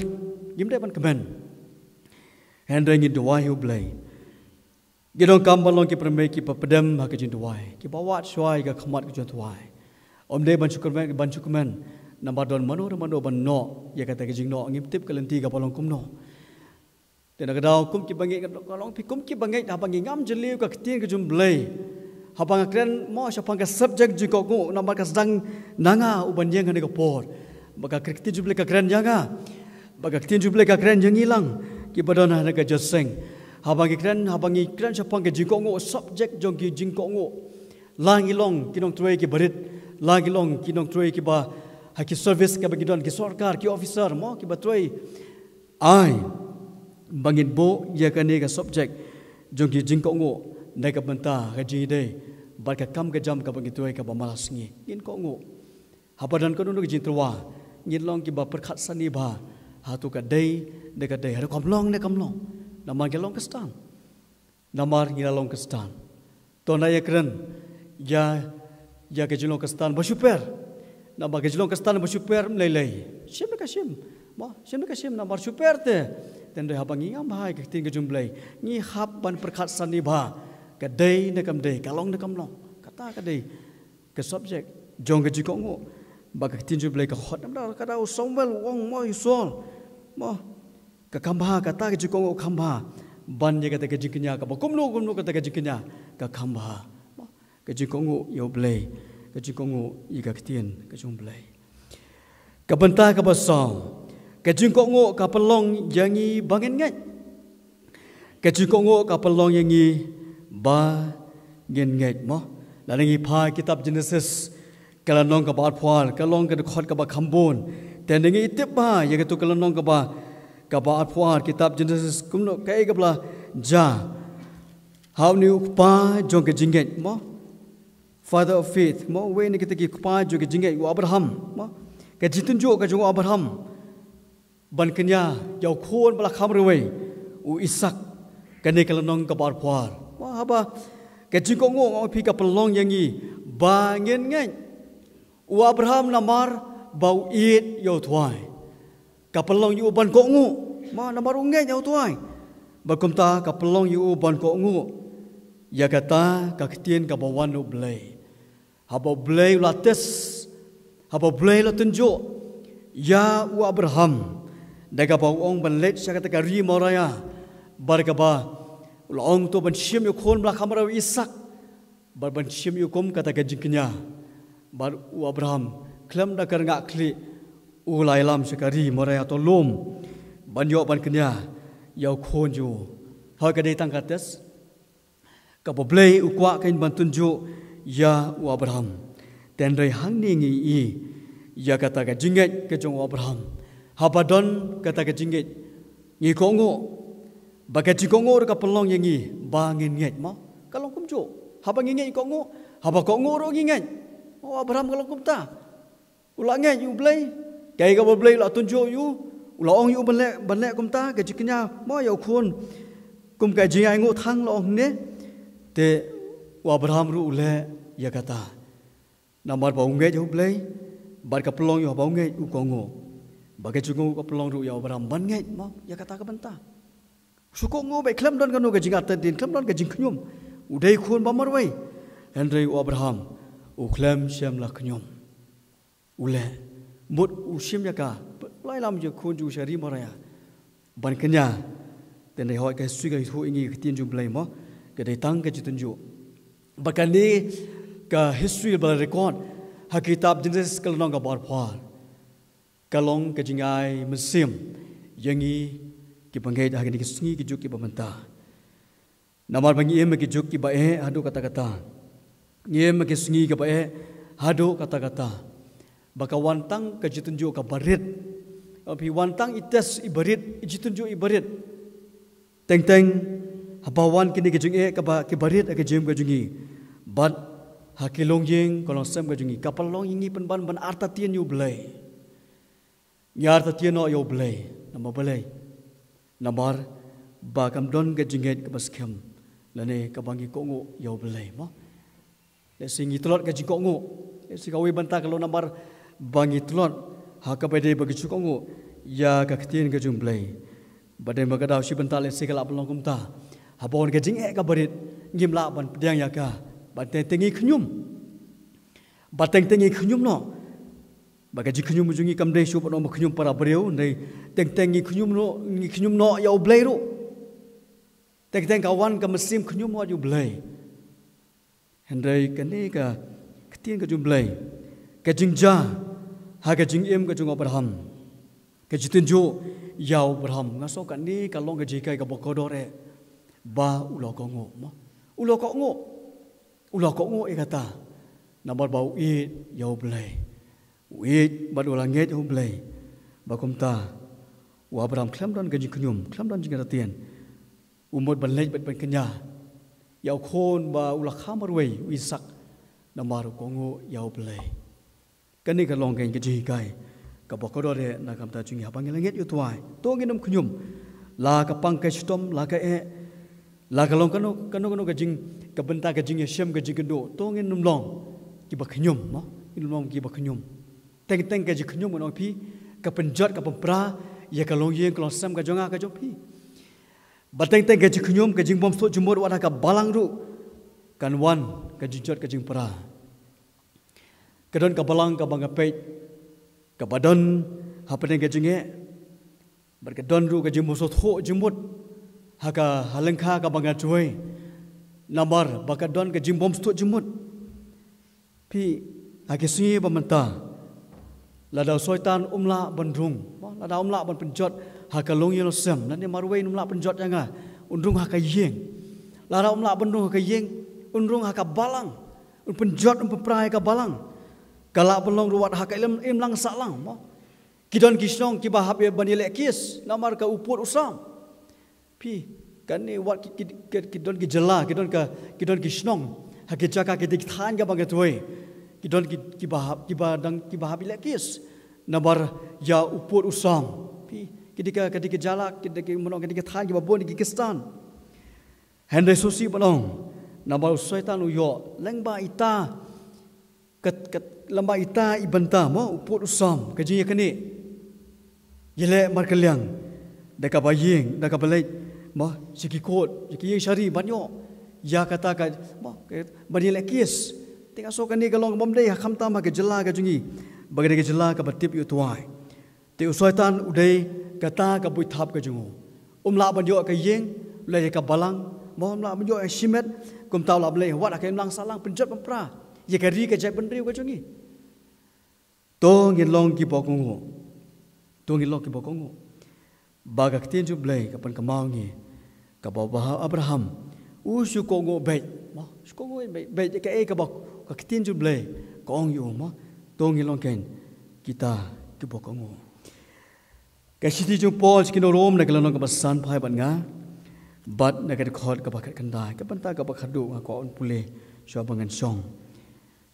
ngim dei ban kmen. Hynrei ngi duwai ïa U Blei. Ngi donkam ban long ki para bangeit kiba pdem ha ka jingduwai, kiba wad shuwa ïa ka khmat ka jong U Trai. Ym dei ban shu kmen, ban shu kmen namar don mano re mano ban noh ïa kata ka jingnoh, ngim tip ka lynti kaba long kumno. Te na ka daw kum ki bangeit, nga long phi kum ki bangeit, haba ngi ngam jylliew ka ktien ka jong U Blei, haba nga kren, mo, shaphang ka subject jingkohnguh, namar ka sdang na nga uban ïeng ha kane ka por. Ba ka ktien jong U Blei ka kren ïa nga, ba ka ktien jong U Blei ka kren ïa ngi lang kiba don ha kane ka jingïaseng. Haba ngi kren, haba ngi kren shaphang ka jingkohnguh, subject jong ki jingkohnguh, la ngi long ki nongtrei kiba rit, la ngi long ki nongtrei kiba ha ki service kaba ngi don, ki sorkar, ki officer, mo, kiba trei. Ai ba ngin buh ïa kane ka subject jong ki jingkohnguh na ka bynta ka jingïadei bad ka kam ka jam kaba ngi trei kaba man la sngi. Ngin kohnguh. Haba don kano kano ka jingtyrwa, ngin long kiba pyrkhat sani bha, hato ka dei ne ka dei, hato kam long ne kam long. Namar ngi long Khristan. Namar ngi la long Khristan. To ngin ïa kren ïa, ïa ka jinglong Khristan ba shu per. Namar ka jinglong Khristan ba shu per ym lei lei. Shim ne ka shim, mo, shim ne ka shim namar shu per te. Te hynrei haba ngi ngam bha ïa ka ktien ka jong U Blei, ngi hap ban pyrkhat sani bha, ka dei ne kam dei, ka long ne kam long. Kata ka dei ka subject jong ka jingkohnguh. Ba ka ktien jong U Blei ka khot, namar kata u Samuel u ong, mo, ïa u Saul, mo, ka kham bha, kata ka jingkohnguh kham bha ban ïa kata ka jingkñia, kaba kumno kumno kata ka jingkñia ka kham bha. Ka jingkohnguh ïa U Blei, ka jingkohnguh ïa ka ktien ka jong U Blei. Ka bynta kaba saw, ka jingkohnguh ka pynlong ïa ngi ba ngin ngeit. Ka jingkohnguh ka pynlong ïa ngi ba ngin ngeit, mo. Lada ngi phai kitab Genesis, ka lynnong kaba arphew ar, ka long ka dkhot kaba kham bun. Te ngin ïa tip bha ïa kato ka lynnong kaba, kaba arphew ar, kitab Genesis, kumno, kaei kaba la jia ha une u kpa jong ka jingngeit, mo. Father of faith, mo, uwei na kita ki kpa jong ka jingngeit, u Abraham, mo. Ka jingtynjuh ka jong u Abraham ban kñia ïa u khun ba la kham rwai, u Isaak, kane ka lynnong kaba arphew ar. Mo, haba ka jingkohnguh, nga ong ïa phi, ka pynlong ïa ngi ba ngin ngeit. U Abraham namar ba u ïeit ïa U Trai, ka pynlong ïa u ban kohnguh, mo, namar u ngeit ïa U Trai. Bad kumta ka pynlong ïa u ban kohnguh ïa kata ka ktien kaba wan na U Blei. Haba U Blei u la test, haba U Blei u la tynjuh ïa u Abraham da kaba u ong ban leit sha kata ka ri Moria, bad kaba u la ong to ban shim ïa u khun ba la kham rwai, u Isaak, bad ban shim ïa u kum kata ka jingkñia. Bad u Abraham, khlem da kyrngah khlieh, u la ïalam sha ka ri Moria, to lum, ban ïoh ban kñia ïa u khun jong u. Hooid, ka dei tang ka test kaba U Blei u kwah kein ban tynjuh ïa u Abraham. Te hynrei hangne ngi ïohi ïa kata ka jingngeit ka jong u Abraham. Haba don kata ka jingngeit, ngi kohnguh. Ba ka jingkohnguh ruh ka pynlong ïa ngi ba ngin ngeit, mo. Ka long kumjuh. Haba ngi ngeit, kohnguh. Haba kohnguh ruh ngi ngeit. U Abraham ka long kumta. U la ngeit ïa U Blei. Kaei kaba U Blei u la tynjuh ïa u, u la ong ïa u ban leh, ban leh kumta, ka jingkñia, mo, ïa u khun. Kum ka jingainguh thang la ong hangne. Te u Abraham ruh u leh ïa kata. Namar ba u ngeit ïa U Blei, bad ka pynlong ïa u, haba u ngeit u kohnguh. Ba ka jingkohnguh ka pynlong ruh ïa u Abraham ban ngeit, mo, ïa kata ka bynta. Shu kohnguh beit, khlem don kano ka jingartatien, khlem don ka jingkhñium. U dei khun ba marwei. Hynrei u Abraham u khlem shym la khñium. U leh. Mut u shim ïa ka, u la ïalam ïa u khun jong u sha ri Moria. Ban kñia. Te hynrei hooid, ka history ka ïathuh ïa ngi ka ktien jong U Blei, mo. Ka dei tang ka jingtynjuh. Bad kane ka history ba la record ha kitab Genesis ka lynnong kaba arphew ar, ka long ka jingai mynsiem ïa ngi kiba ngeit ha kine ki sngi ki juk kiba mynta. Namar ba ngi im ha ki juk kiba eh haduh katta katta. Ngi im ha ki sngi kiba eh haduh katta katta. Ba ka wan tang ka jingtynjuh kaba rit. Phi, wan tang i test iba rit, i jingtynjuh iba rit. Teng teng haba wan kine ki jingeh kaba, kiba rit ha ka jingim ka jong ngi. Bad ha ki longïing ka longsem ka jong ngi, ka pynlong ïa ngi pynban ban artatien ïa U Blei. Ngi artatien noh ïa U Blei. Namar balei? Namar ba kam don ka jingngeit kaba skhem lane kaba ngi kohnguh ïa U Blei, mo. Lehse ngi tlot ka jingkohnguh. Lehse kawei bynta ka long namar ba ngi tlot ha kaba dei ba ngi shu kohnguh ïa ka ktien ka jong U Blei. Bad dei ba ka daw shi bynta lehse ka lah ban long kumta. Haba wan ka jingeh kaba rit, ngim lah ban pdiang ïa ka. Bad teng teng ngi khñium. Bad teng teng ngi khñium noh. Ba ka jingkhñium jong ngi kam dei shuh ban ong ba khñium para briew, hynrei teng teng ngi khñium noh, ngi khñium noh ïa U Blei ruh. Teng teng ka wan ka mynsiem khñium noh ïa U Blei. Hynrei kane ka ktien ka jong U Blei, ka jingjia ha ka jingim ka jong u Abraham, ka jingtynjuh ïa u Abraham, nga sngew kane ka long ka jinghikai kaba kordor eh ba u la kohnguh, mo. U la kohnguh. U la kohnguh ïa kata. Namar ba u ïeit ïa U Blei. U ïeit bad u la ngeit ïa U Blei. Ba kumta u Abraham khlem don ka jingkhñium, khlem don jingartatien, u mut ban leit bad ban kñia ïa u khun ba u la kha marwei, u Isaak, namar u kohnguh ïa U Blei. Kane ka long ka jinghikai kaba kordor eh na ka bynta jong ngi haba ngi la ngeit ïa U Trai. To ngin ym khñium. La ka pang ka shitom, la ka eh, la ka long kano kano kano ka jing, ka bynta ka jingïashem, ka jingkynduh, to ngin ym long kiba khñium, mo. Ngin ym long kiba khñium. Teng teng ka jingkhñium, ngan ong ïa phi, ka pynjot, ka pynpra ïa ka longïing ka longsem ka jong nga ka jong phi. Bad teng teng ka jingkhñium, ka jingbymsuk jingmut wat ha ka balang ruh kan wan ka jingjot ka jingpra. Ka don ka balang kaba nga peit, kaba don hapdeng ka jingeh. Bad ka don ruh ka jingbymsuk jingmut ha ka, ha lyngkha kaba nga duwai. Namar ba ka don ka jingbymsuk jingmut. Phi, ha ki sngi ba mynta, lada u Soitan um lah ban rung, lada um lah ban pynjot ha ka longïing longsem, lane marwei um lah pynjot ïa nga, un rung ha ka ïing. Lada um lah ban rung ha ka ïing, un rung ha ka balang. Un pynjot, un pynpra ïa ka balang. Ka lah ban long ruh wat ha ka im, imlang sahlang, mo. Ki don ki shnong kiba hap ban ïaleh case namar ka u pud u sam. Phi, kane wat ki, ki, ki, ki don ki jylla, ki don ka, ki don ki shnong ha ki jaka, ki dei ki thaiñ kaba nga duwai. Ki don ki, kiba hap, kiba dang, kiba hap ïaleh case namar ïa u pud u sam. Phi, ki dei ka, ki dei ki jylla, ki dei ki, mano, ki dei ki thaiñ kiba bun ki Khristan. Hynrei sngewsih ban ong, namar u Soitan u ïoh lyngba ita, kat, kat, lyngba ita i bynta, mo, u pud u sam, ka jingïaknieh. Ïaleh markylliang da kaba ïeng, da kaba leit, mo, sha ki kot, sha ki ïing sha ri ban ïoh ïa kata ka, mo, ka, ban ïaleh case. Te nga sngew kane ka long ka bym dei, ha khamtam ha ka jylla ka jong ngi, ba ka dei ka jylla kaba tip ïa U Trai. Te u Soitan u dei kata ka buit thap ka jong u. Um lah ban ïoh ka ïing, leit ha ka balang, mo, um lah ban ïoh shimet, kumta u lah ban leit wat ha ka imlang sahlang, pynjot pynpra ïa ka ri, ka jaitbynriew ka jong ngi. To ngin long kiba kohnguh. To ngin long kiba kohnguh. Ba ka ktien jong U Blei ka pynkynmaw ïa ngi, kaba u Abraham u shu kohnguh beit, mo, shu kohnguh beit, beit ïa kaei kaba ka ktien jong U Blei ka ong ïa u, mo. To ngin long kein kita kiba kohnguh. Ka shithi jong u Paul sha ki nong Rom, na ka lynnong kaba san, peit bad nga. Bad na ka dkhot kaba khatkhyndai, ka bynta kaba khatduh nga kwah ban pule shuwa ba ngan shong.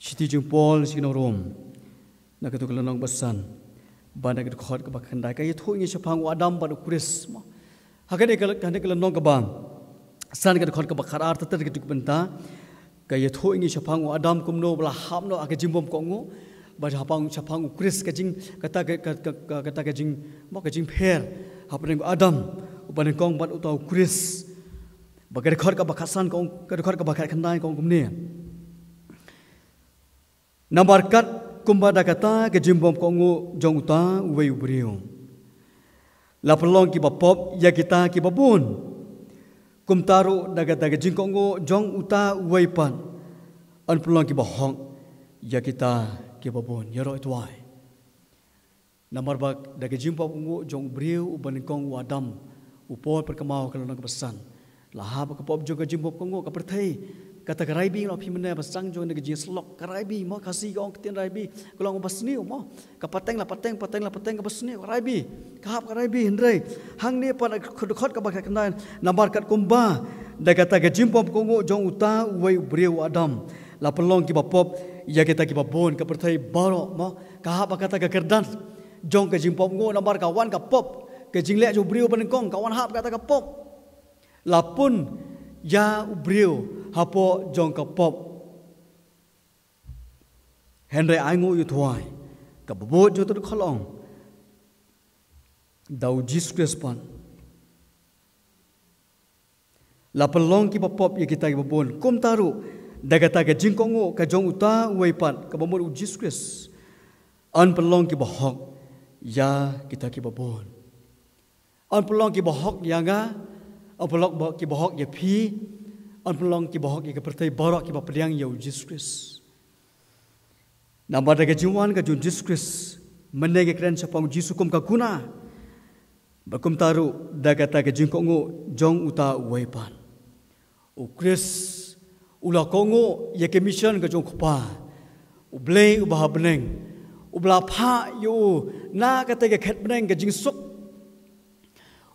Shithi jong u Paul sha ki nong Rom, na katu ka lynnong kaba san, bad na ka dkhot kaba khatkhyndai, ka ïathuh ïa ngi shaphang u Adam bad u Khrist, mo. Ha kane ka, ha kane ka lynnong kaba san, ka dkhot kaba khatar, ter ter katu ka bynta, ka ïathuh ïa ngi shaphang u Adam kumno ba la hap noh ha ka jingbymkohnguh, bad shaphang, shaphang u Khrist, ka jing, kata ka, ka, ka, ka, kata ka jing, mo, ka jingpher hapdeng u Adam uba nyngkong bad uta u Khrist. Bad ka dkhot kaba khatsan ka ong, ka dkhot kaba khatkhyndai ka ong kumne: Namar katkum ba da kata ka jingbymkohnguh jong uta uwei u briew la pynlong kiba pop ïa kita kiba bun, kumta ruh da kata ka jingkohnguh jong uta uwei pat yn pynlong kiba hok ïa kita kiba bun. Ïaroh ïa u Trai. Namar ba da ka jingbymkohnguh jong u briew uba nyngkong, u Adam, u Paul pyrkhat ha ka lynnong kaba san, la hap ha ka pop jong ka jingbymkohnguh. Ka pyrthei kata ka raibi, la phi mynne ba sdang jong kane ka jingïasyllok, ka raibi, mo, Khasi ka ong ka ktien raibi, ka long basniew, mo. Ka pateng la pateng, pateng la pateng, ka basniew, ka raibi, ka hap ka raibi. Hynrei hangne pat ka dkhot kaba khatkhyndai: Namar katkum ba da kata ka jingbymkohnguh jong uta uwei u briew, u Adam, la pynlong kiba pop ïa kita kiba bun. Ka pyrthei baroh, mo, ka hap ha kata ka kyrdan jong ka jingbymkohnguh, namar ka wan ka pop. Ka jingleh jong u briew uba nyngkong ka wan hap ha kata ka pop. La pun ïa u briew hapoh jong ka pop. Hynrei ai nguh ïa u Trai, kaba bud jong kata ka dkhot ka ong, da u Jisu Khrist pat la pynlong kiba pop ïa kita kiba bun, kumta ruh da kata ka jingkohnguh ka jong uta uwei pat, kaba mut u Jisu Khrist, yn pynlong kiba hok ïa kita kiba bun. Yn pynlong kiba hok ïa nga, yn pynlong ba, kiba hok ïa phi, yn pynlong kiba hok ïa ka pyrthei baroh kiba pdiang ïa u Jisu Khrist. Namar da ka jingwan ka jong u Jisu Khrist, mynne ngi kren shaphang u Jisu kum ka kuna, bad kumta ruh da kata ka jingkohnguh jong uta uwei pat. U Khrist u la kohnguh ïa ka mission ka jong u Kpa. U Blei uba ha bneng, uba la phah ïa u na kata ka khet bneng ka jingsuk.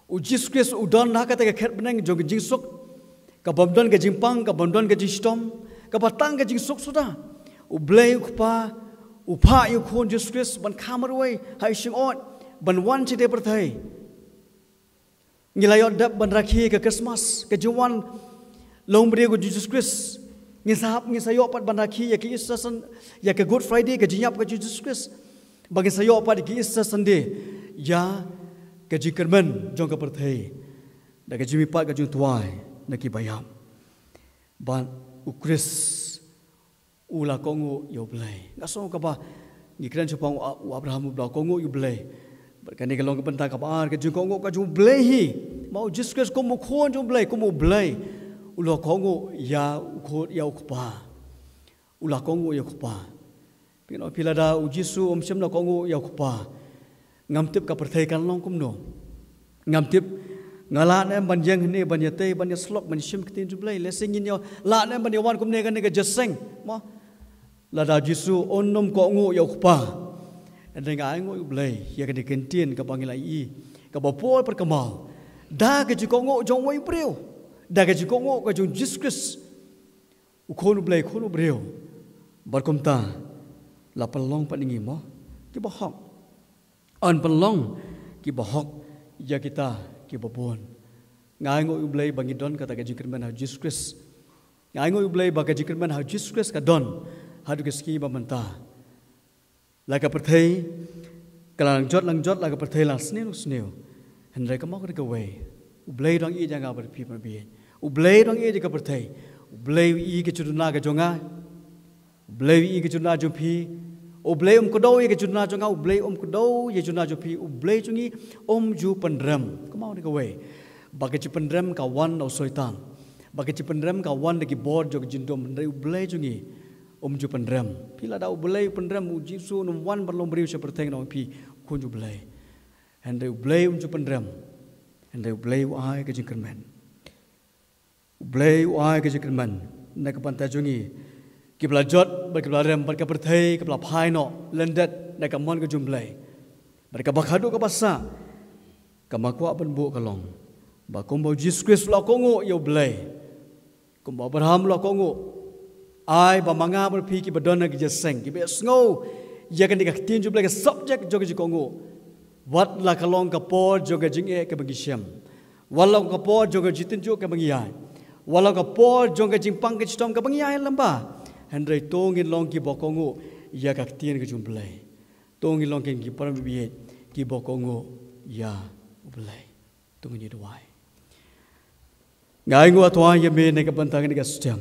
U Jisu Khrist u don na kata ka khet bneng jong ka jingsuk, ka bym don ka jingpang, ka bym don ka jingshitom, kaba tang ka jingsuk suda. U Blei u Kpa u phah ïa u Khun Jisu Khrist ban kha marwei ha i shyngod, ban wan sha kane ka pyrthei. Ngi la ïoh dep ban rakhe ka Christmas, ka jingwan long briew ka jong u Jisu Khrist. Ngi sa hap, ngi sa ïoh pat ban rakhe ïa ka Easter Sun-, ïa ka Good Friday, ka jingïap ka jong u Jisu Khrist. Bad ngi sa ïoh pat ïa ka Easter Sunday, ïa ka jingkyrmen jong ka pyrthei, da ka jingmihpat ka jong u Trai na kiba ïap. Bad u Khrist u la kohnguh ïa u Blei. Nga sngew kaba ngi kren shaphang u, u Abraham uba la kohnguh ïa u Blei. Bad kane ka long ka bynta kaba ar, ka jingkohnguh ka jong u Blei hi. Mo, u Jisu Khrist kum u Khun jong u Blei, kum u Blei, u la kohnguh ïa u Khun, ïa u Kpa. U la kohnguh ïa u Kpa. Phi, phi, lada u Jisu um shym la kohnguh ïa u Kpa, ngam tip ka pyrthei kan long kumno. Ngam tip nga lah ne em ban ïeng hangne, ban ïatei, ban ïasyllok, ban ïashim ka ktien jong u Blei. Lehse ngin ïa lah ne em ban ïawan kumne ha kane ka jingïaseng, mo. Lada u Jisu un nym kohnguh ïa u Kpa. Hynrei nga ai nguh ïa u Blei ïa kane ka ktien kaba ngi la ïohi, kaba u Paul u pyrkhat, da ka jingkohnguh jong uwei u briew, da ka jingkohnguh ka jong u Jisu Khrist, u Khun u Blei, Khun u briew. Bad kumta la pynlong pat ïa ngi, mo, kiba hok. Yn pynlong kiba hok ïa kita kiba bun. Nga ai nguh ïa u Blei ba ngi don kata ka jingkyrmen ha u Jisu Khrist. Nga ai nguh ïa u Blei ba ka jingkyrmen ha u Jisu Khrist ka don haduh ka sngi ba mynta. La ka pyrthei ka la nang jot, nang jot, la ka pyrthei la sniew, sniew. Hynrei kumno ka dei kawei, u Blei u dang ïeit ïa nga bad phi, bad phi. U Blei u dang ïeit ïa ka pyrthei. U Blei u ïohi ïa ka jingduna ka jong nga. U Blei u ïohi ïa ka jingduna jong phi. U Blei um kdew ïa ka jingduna jong nga, u Blei um kdew ïa ka jingduna jong phi. U Blei jong ngi um ju pynrem. Kumno ka dei kawei, ba ka jingpynrem ka wan na u Soitan, ba ka jingpynrem ka wan na ki bor jong ka jingdum. Hynrei u Blei jong ngi um ju pynrem. Phi, lada u Blei u pynrem, u Jisu un nym wan ban long briew sha pyrthei, ngan ong ïa phi, u Khun jong u Blei. Hynrei u Blei um ju pynrem. Hynrei u Blei u ai ka jingkyrmen. U Blei u ai ka jingkyrmen na ka bynta jong ngi kiba la jot bad kiba la rem, bad ka pyrthei kaba la phai noh lyndet na ka mon ka jong u Blei. Bad kaba khadduh kaba sah, Kaba nga kwah ban buh ka long ba kumba u Jisu Khrist u la kohnguh ïa U Blei, kumba u Abraham u la kohnguh, ai ba ma nga bad phi kiba don ha ka jingïaseng, kiba ïohsngew ïa kane ka ktien jong U Blei, ka subject jong ka jingkohnguh, wat la ka long ka por jong ka jingeh kaba ngi shem, wat la ka por jong ka jingtynjuh kaba ngi ïaid, wat la ka por jong ka jingpang ka jingshitom kaba ngi ïaid lem bha, hynrei to ngin long kiba kohnguh ïa ka ktien ka jong U Blei. To ngin long kin ki para bangeit kiba kohnguh ïa U Blei. To ngin ïa duwai. Nga ainguh, A Trai, ïa me na ka bynta kane ka step,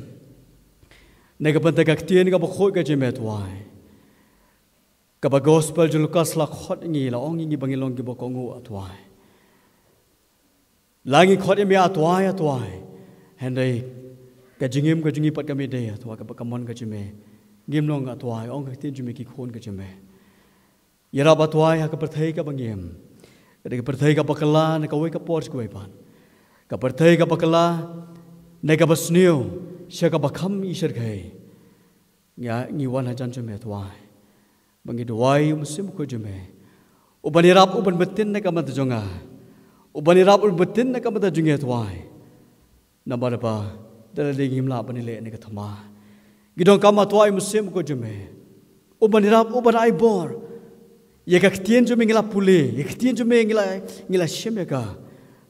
na ka bynta ka ktien kaba khuid ka jong me, A Trai, kaba gospel jong u Lukas la khot ïa ngi, la ong ïa ngi ba ngin long kiba kohnguh, A Trai. La ngi khot ïa me, A Trai, A Trai, hynrei ka jingim ka jong ngi pat kam dei, A Trai, kaba ka mon ka jong me. Ngim long, A Trai, ong ka ktien jong me, ki khun ka jong me. Ïarap, A Trai, ha ka pyrthei kaba ngi im, ka dei ka pyrthei kaba kylla na kawei ka por sha kawei pat, ka pyrthei kaba kylla na kaba sniew sha kaba kham ishyrkhei. Ngi, ngi wan hajan jong me, A Trai, ba ngi duwai ïa u Mynsiem Bakhuid jong me, u ban ïarap, u ban btin na ka bynta jong nga, u ban ïarap, u ban btin na ka bynta jong ngi, A Trai. Namar ba da lade ngim lah ban ïaleh na ka thma. Ngi donkam, A Trai, ïa u Mynsiem Bakhuid jong me, u ban ïarap, u ban ai bor ïa ka ktien jong me ngi la pule, ïa ka ktien jong me ngi la, ngi la shem ïa ka,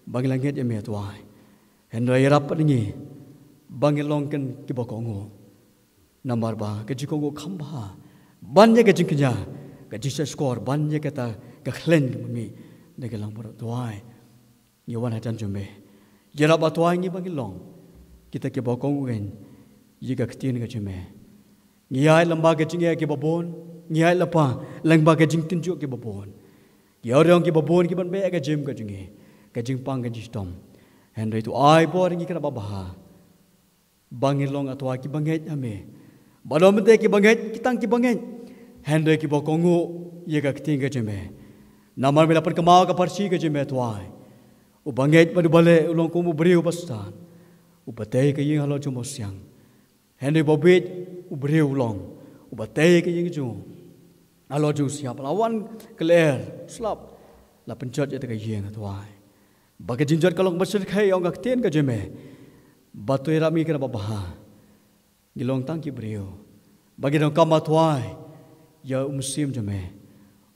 ba ngi la ngeit ïa me, A Trai. Hynrei ïarap pat ïa ngi ba ngin long kin kiba kohnguh. Namar ba ka jingkohnguh kham bha ban ïa ka jingkñia, ka jingshahshkor ban ïa kata ka khleiñ kaba mih na ka langbrot, A Trai. Ngi wan hajan jong me, ïarap, A Trai, ïa ngi ba ngin long kita kiba kohnguh ïa ka ktien ka jong me. Ngi ïaid lyngba ka jingeh kiba bun, ngi ïaid lypa lyngba ka jingtynjuh kiba bun. Ki ïoh ruh kiba bun ki ban beh ïa ka jingim ka jong ngi, ka jingpang ka jingshitom. Hynrei to ai bor ïa ngi kane babha, ba ngin long, A Trai, kiba ngeit ha me. Ba don mynta kiba ngeit, ki tang kiba ngeit, hynrei kiba kohnguh ïa ka ktien ka jong me. Namar me la pynkynmaw ha ka parsi ka jong me, A Trai, uba ngeit bad uba leh u long kum u briew uba stad, uba tei ka ïing halor jong u mawsiang. Hynrei uba bieit u briew u long uba tei ka ïing jong u halor jong u siap. La wan ka lyer, slap, la pynjot ïa kata ka ïing, A Trai. Ba ka jingjot ka long kaba shyrkhei, ong ka ktien ka jong me. Ba to ïarap ïa ngi kane babha, ngi long tang ki briew, ba ngi donkam, A Trai, ïa u Mynsiem jong me,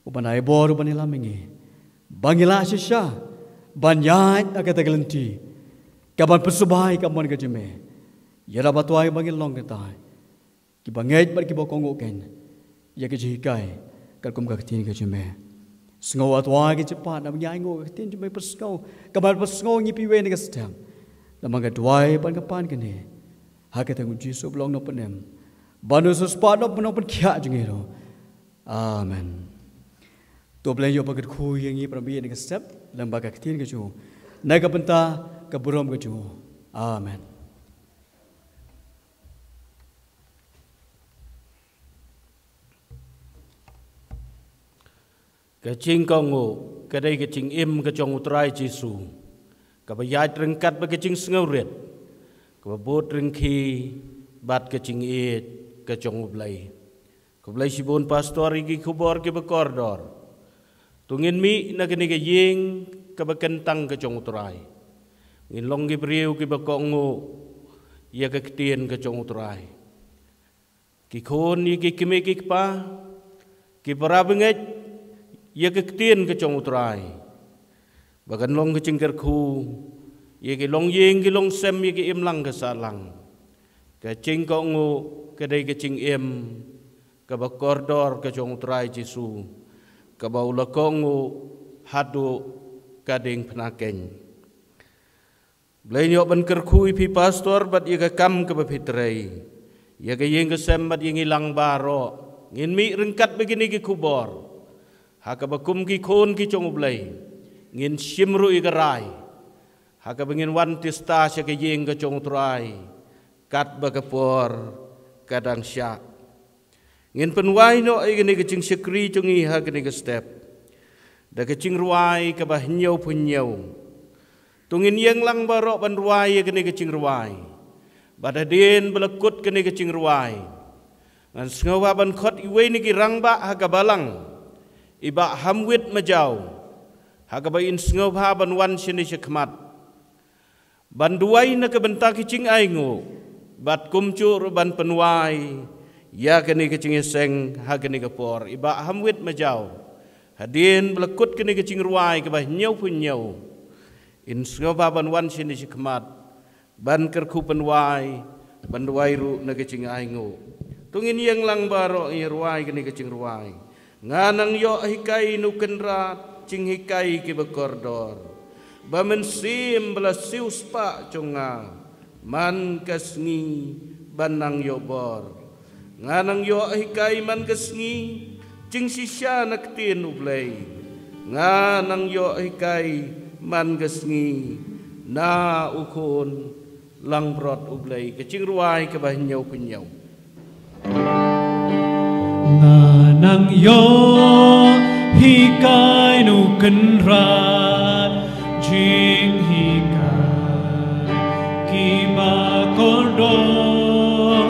u ban ai bor, u ban ïalam ïa ngi, ba ngin lah shisha ban ïaid ha kata ka lynti ka ban pynsngewbha ïa ka mon ka jong me. Ïarap, A Trai, ba ngin long kita kiba ngeit bad kiba kohnguh keiñ ïa ka jinghikai katkum ka ktien ka jong me. Sngew, A Trai, ka jingpang, naba ngi ainguh ka ktien jong me pynsngew, ka ban pynsngew ïa ngi pat iwei na ka step. Namar nga duwai ban ka pan kane ha ka kyrteng u Jisu ba long u nongpynim bad u sngewsih ba long u nongpynkhiah jong ngi ruh. Amen. To U Blei un ïoh ban kyrkhu ïa ngi para bangeit na ka step lyngba ka ktien ka jong u, na ka bynta ka burom ka jong u. Amen. Ka jingkohnguh ka dei ka jingim ka jong U Trai Jisu, kaba ïaid ryngkat bad ka jingsngewrit, kaba bud ryngki bad ka jingïeit ka jong U Blei. Khublei shibun Pastor ïa ki khubor kiba kordor. To ngin mih na kane ka ïing kaba kyntang ka jong U Trai, ngin long ki briew kiba kohnguh ïa ka ktien ka jong U Trai. Ki khun ïa ki kmie ki kpa, ki para bangeit ïa ka ktien ka jong U Trai, ba kan long ka jingkyrkhu ïa ki longïing ki longsem, ïa ki imlang ka sahlang. Ka jingkohnguh ka dei ka jingim kaba kordor ka jong U Trai Jisu, kaba u la kohnguh haduh ka diengphna keiñ. Blei un ïoh ban kyrkhu ïa phi Pastor bad ïa ka kam kaba phi trei, ïa ka ïing ka sem bad ïa ngi lang baroh. Ngin mih ryngkat bad kine ki khubor ha kaba kum ki khun ki jong U Blei ngin shim ruh ïa ka rai ha kaba ngin wan tista sha ka ïing ka jong U Trai katba ka por ka dang shah. Ngin pynwai noh ïa kane ka jingshakri jong ngi ha kane ka step da ka jingrwai kaba hynñiewphew hynñiew. To ngin ïeng lang baroh ban rwai ïa kane ka jingrwai, bad hadien ba la kut kane ka jingrwai, ngan sngewbha ban khot iwei na ki rangbah ha ka balang, i Bah Hamwit Majaw, ha kaba yn sngewbha ban wan shane shakhmat ban duwai na ka bynta ki jingainguh, bad kumjuh ruh ban pynwai ïa kane ka jingïaseng ha kane ka por. I Bah Hamwit Majaw, hadien ba la kut kane ka jingrwai kaba hynñiewphew hynñiew, yn sngewbha ban wan shane shakhmat ban kyrkhu pynwai, ban duwai ruh na ka jingainguh. To ngin ïeng lang baroh, ngin rwai kane ka jingrwai. Nga nang ïoh hikai, Nu Kynrad, jinghikai kiba kordor, ba mynsiem ba la siewspah jong nga man ka sngi ban nang ïoh bor. Nga nang ïoh hikai man ka sngi jingshisha na ktien U Blei. Nga nang ïoh hikai man ka sngi na U Khun langbrot U Blei. Ka jingrwai kaba hynñiewphew hynñiew. Nga nang ïoh hikai, Nu Kynrad, jinghikai kiba kordor,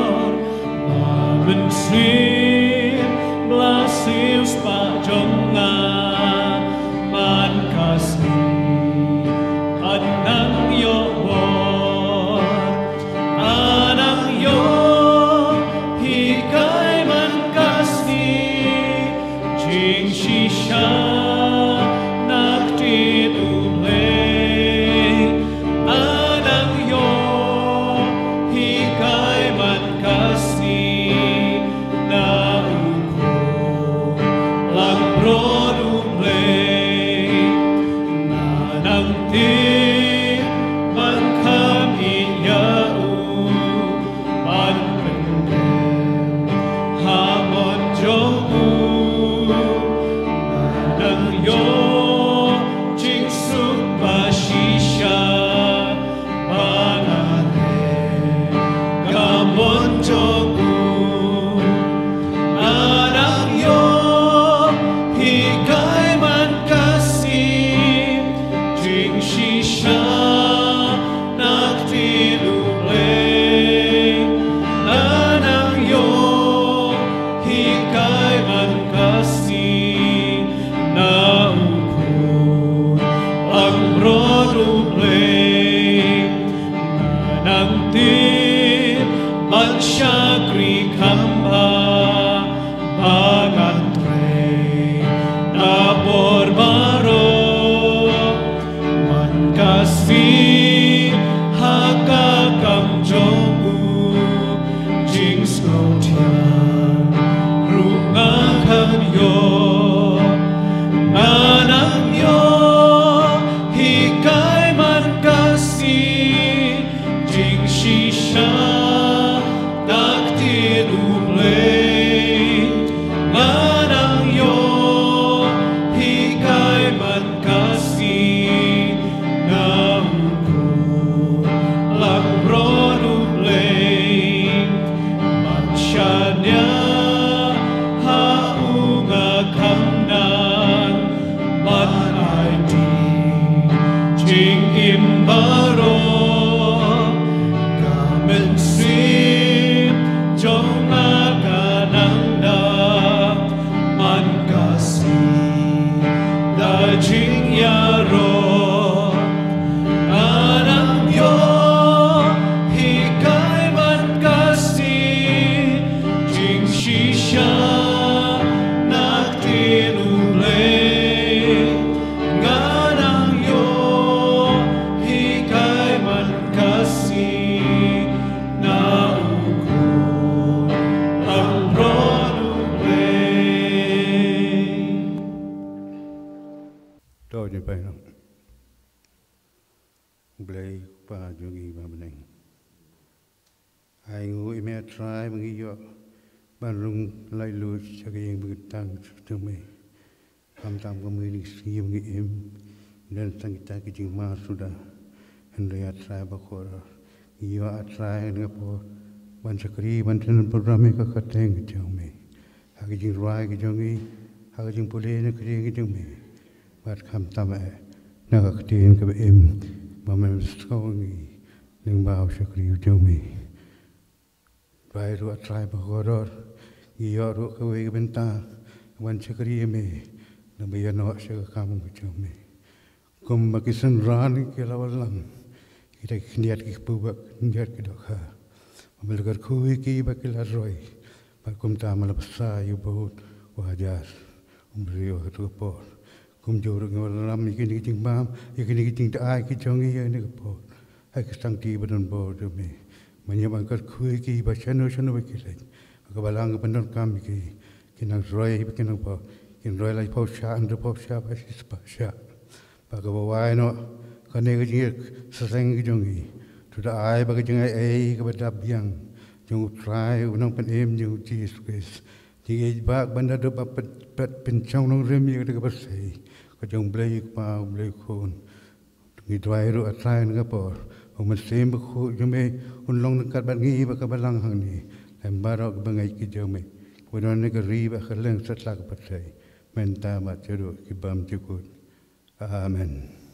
ba mynsiem ba la siewspah jong nga man ka sngi ban nang ïoh bor. Nga nang ïoh hikai man ka sngi jingshisha na ktien U Blei. Nga nang ïoh hikai man ka sngi na U Khun langbrot U Blei. Nga nang tip ban kham ïa U, ban pyndem ha mon jong U. Nga nang ïoh jingsuk ba shisha ba nga leh ka mon jong U. Nga nang ïoh hikai man ka sngi jingshisha na ktien U Blei. Nga nang ïoh hikai man ka sngi na U Khun langbrot U Blei. Nga nang tip ban shakri kham bha ba ngan trei na por baroh. Man ka sngi ha ka kam jong U, jingsngewthiang ruh nga kham ïoh. Nga nang ïoh hikai man ka sngi jingshisha na ktien U Blei. Nga nang ïoh hikai man ka sngi na U Khun langbrot U Blei. Ban shaniah ha U nga kham nang ban aiti jingim baroh. Ka mynsiem jong nga ka nang da man ka sngi da jingïaroh. Nga nang ïoh hikai man ka sngi jingshisha na ktien U Blei. Nga nang ïoh hikai man ka sngi na U Khun langbrot U Blei. To ngin pynlong. Blei Kpa jong ngi ba ha bneng, ainguh ïa me A Trai ba ngi ïoh ban rung laitluid sha ka ïing bynta jong me. Khamtam kumne ha kine ki sngi ba ngi im, don tang kita ki jingma suda. Hynrei A Trai ba kordor, ngi ïoh A Trai ha kane ka por ban shakri, ban shim program ïa ka kyrteng ka jong me. Ha ka jingrwai ka jong ngi, ha ka jingpule na ka ktien ka jong me. Bad khamtam eh na ka ktien kaba im ba me sngew ngi lyngba u shakri u jong me. Trai ruh A Trai ba kordor, ngi ïoh ruh kawei ka bynta ban shakri ïa me, naba ïa noh sha ka kam ka jong me. Kumba ki synran ki la wallam, kita ki khyndiat ki kpu bad khyndiat ki dohkha. Ba me la kyrkhu ïa ki ba ki la roi. Bad kumta me la bsa ïa u briew u hajar, u briew ha katu ka por. Kumjuh ruh ngi wallam ïa kine ki jingbam, ïa kine ki jingdait ki jong ngi ha kane ka por. Ha ka shangti ba don bor jong me. Me ñiew ban kyrkhu ïa ki ba shano shano ba ki leit. Ha ka balang kaba donkam ïa ki. Kin nang roi ba kin nang poi. Kin roi laiphew shah, hynriewphew shah, ba shispah shah. Ba kaba wai noh kane ka jingïaseng ka jong ngi. To da ai ba ka jingaiei kaba dap biang jong U Trai, U Nongpynim jong ngi U Jisu Khrist. Jingïeit bad ban da dup bad pynshong nongrim ïa kata kaba sei ka jong U Blei U Kpa, U Blei U Khun. Ngi duwai ruh, A Trai, ha kane ka por, U Mynsiem Bakhuid jong me un long ryngkat bad ngi ha kaba lang hangne. Lem baroh kiba ngeit ki jong me, kiba don ha ka ri bad ha kylleng satlak ka pyrthei, mynta bad shaduh ki bymjukut. Amen.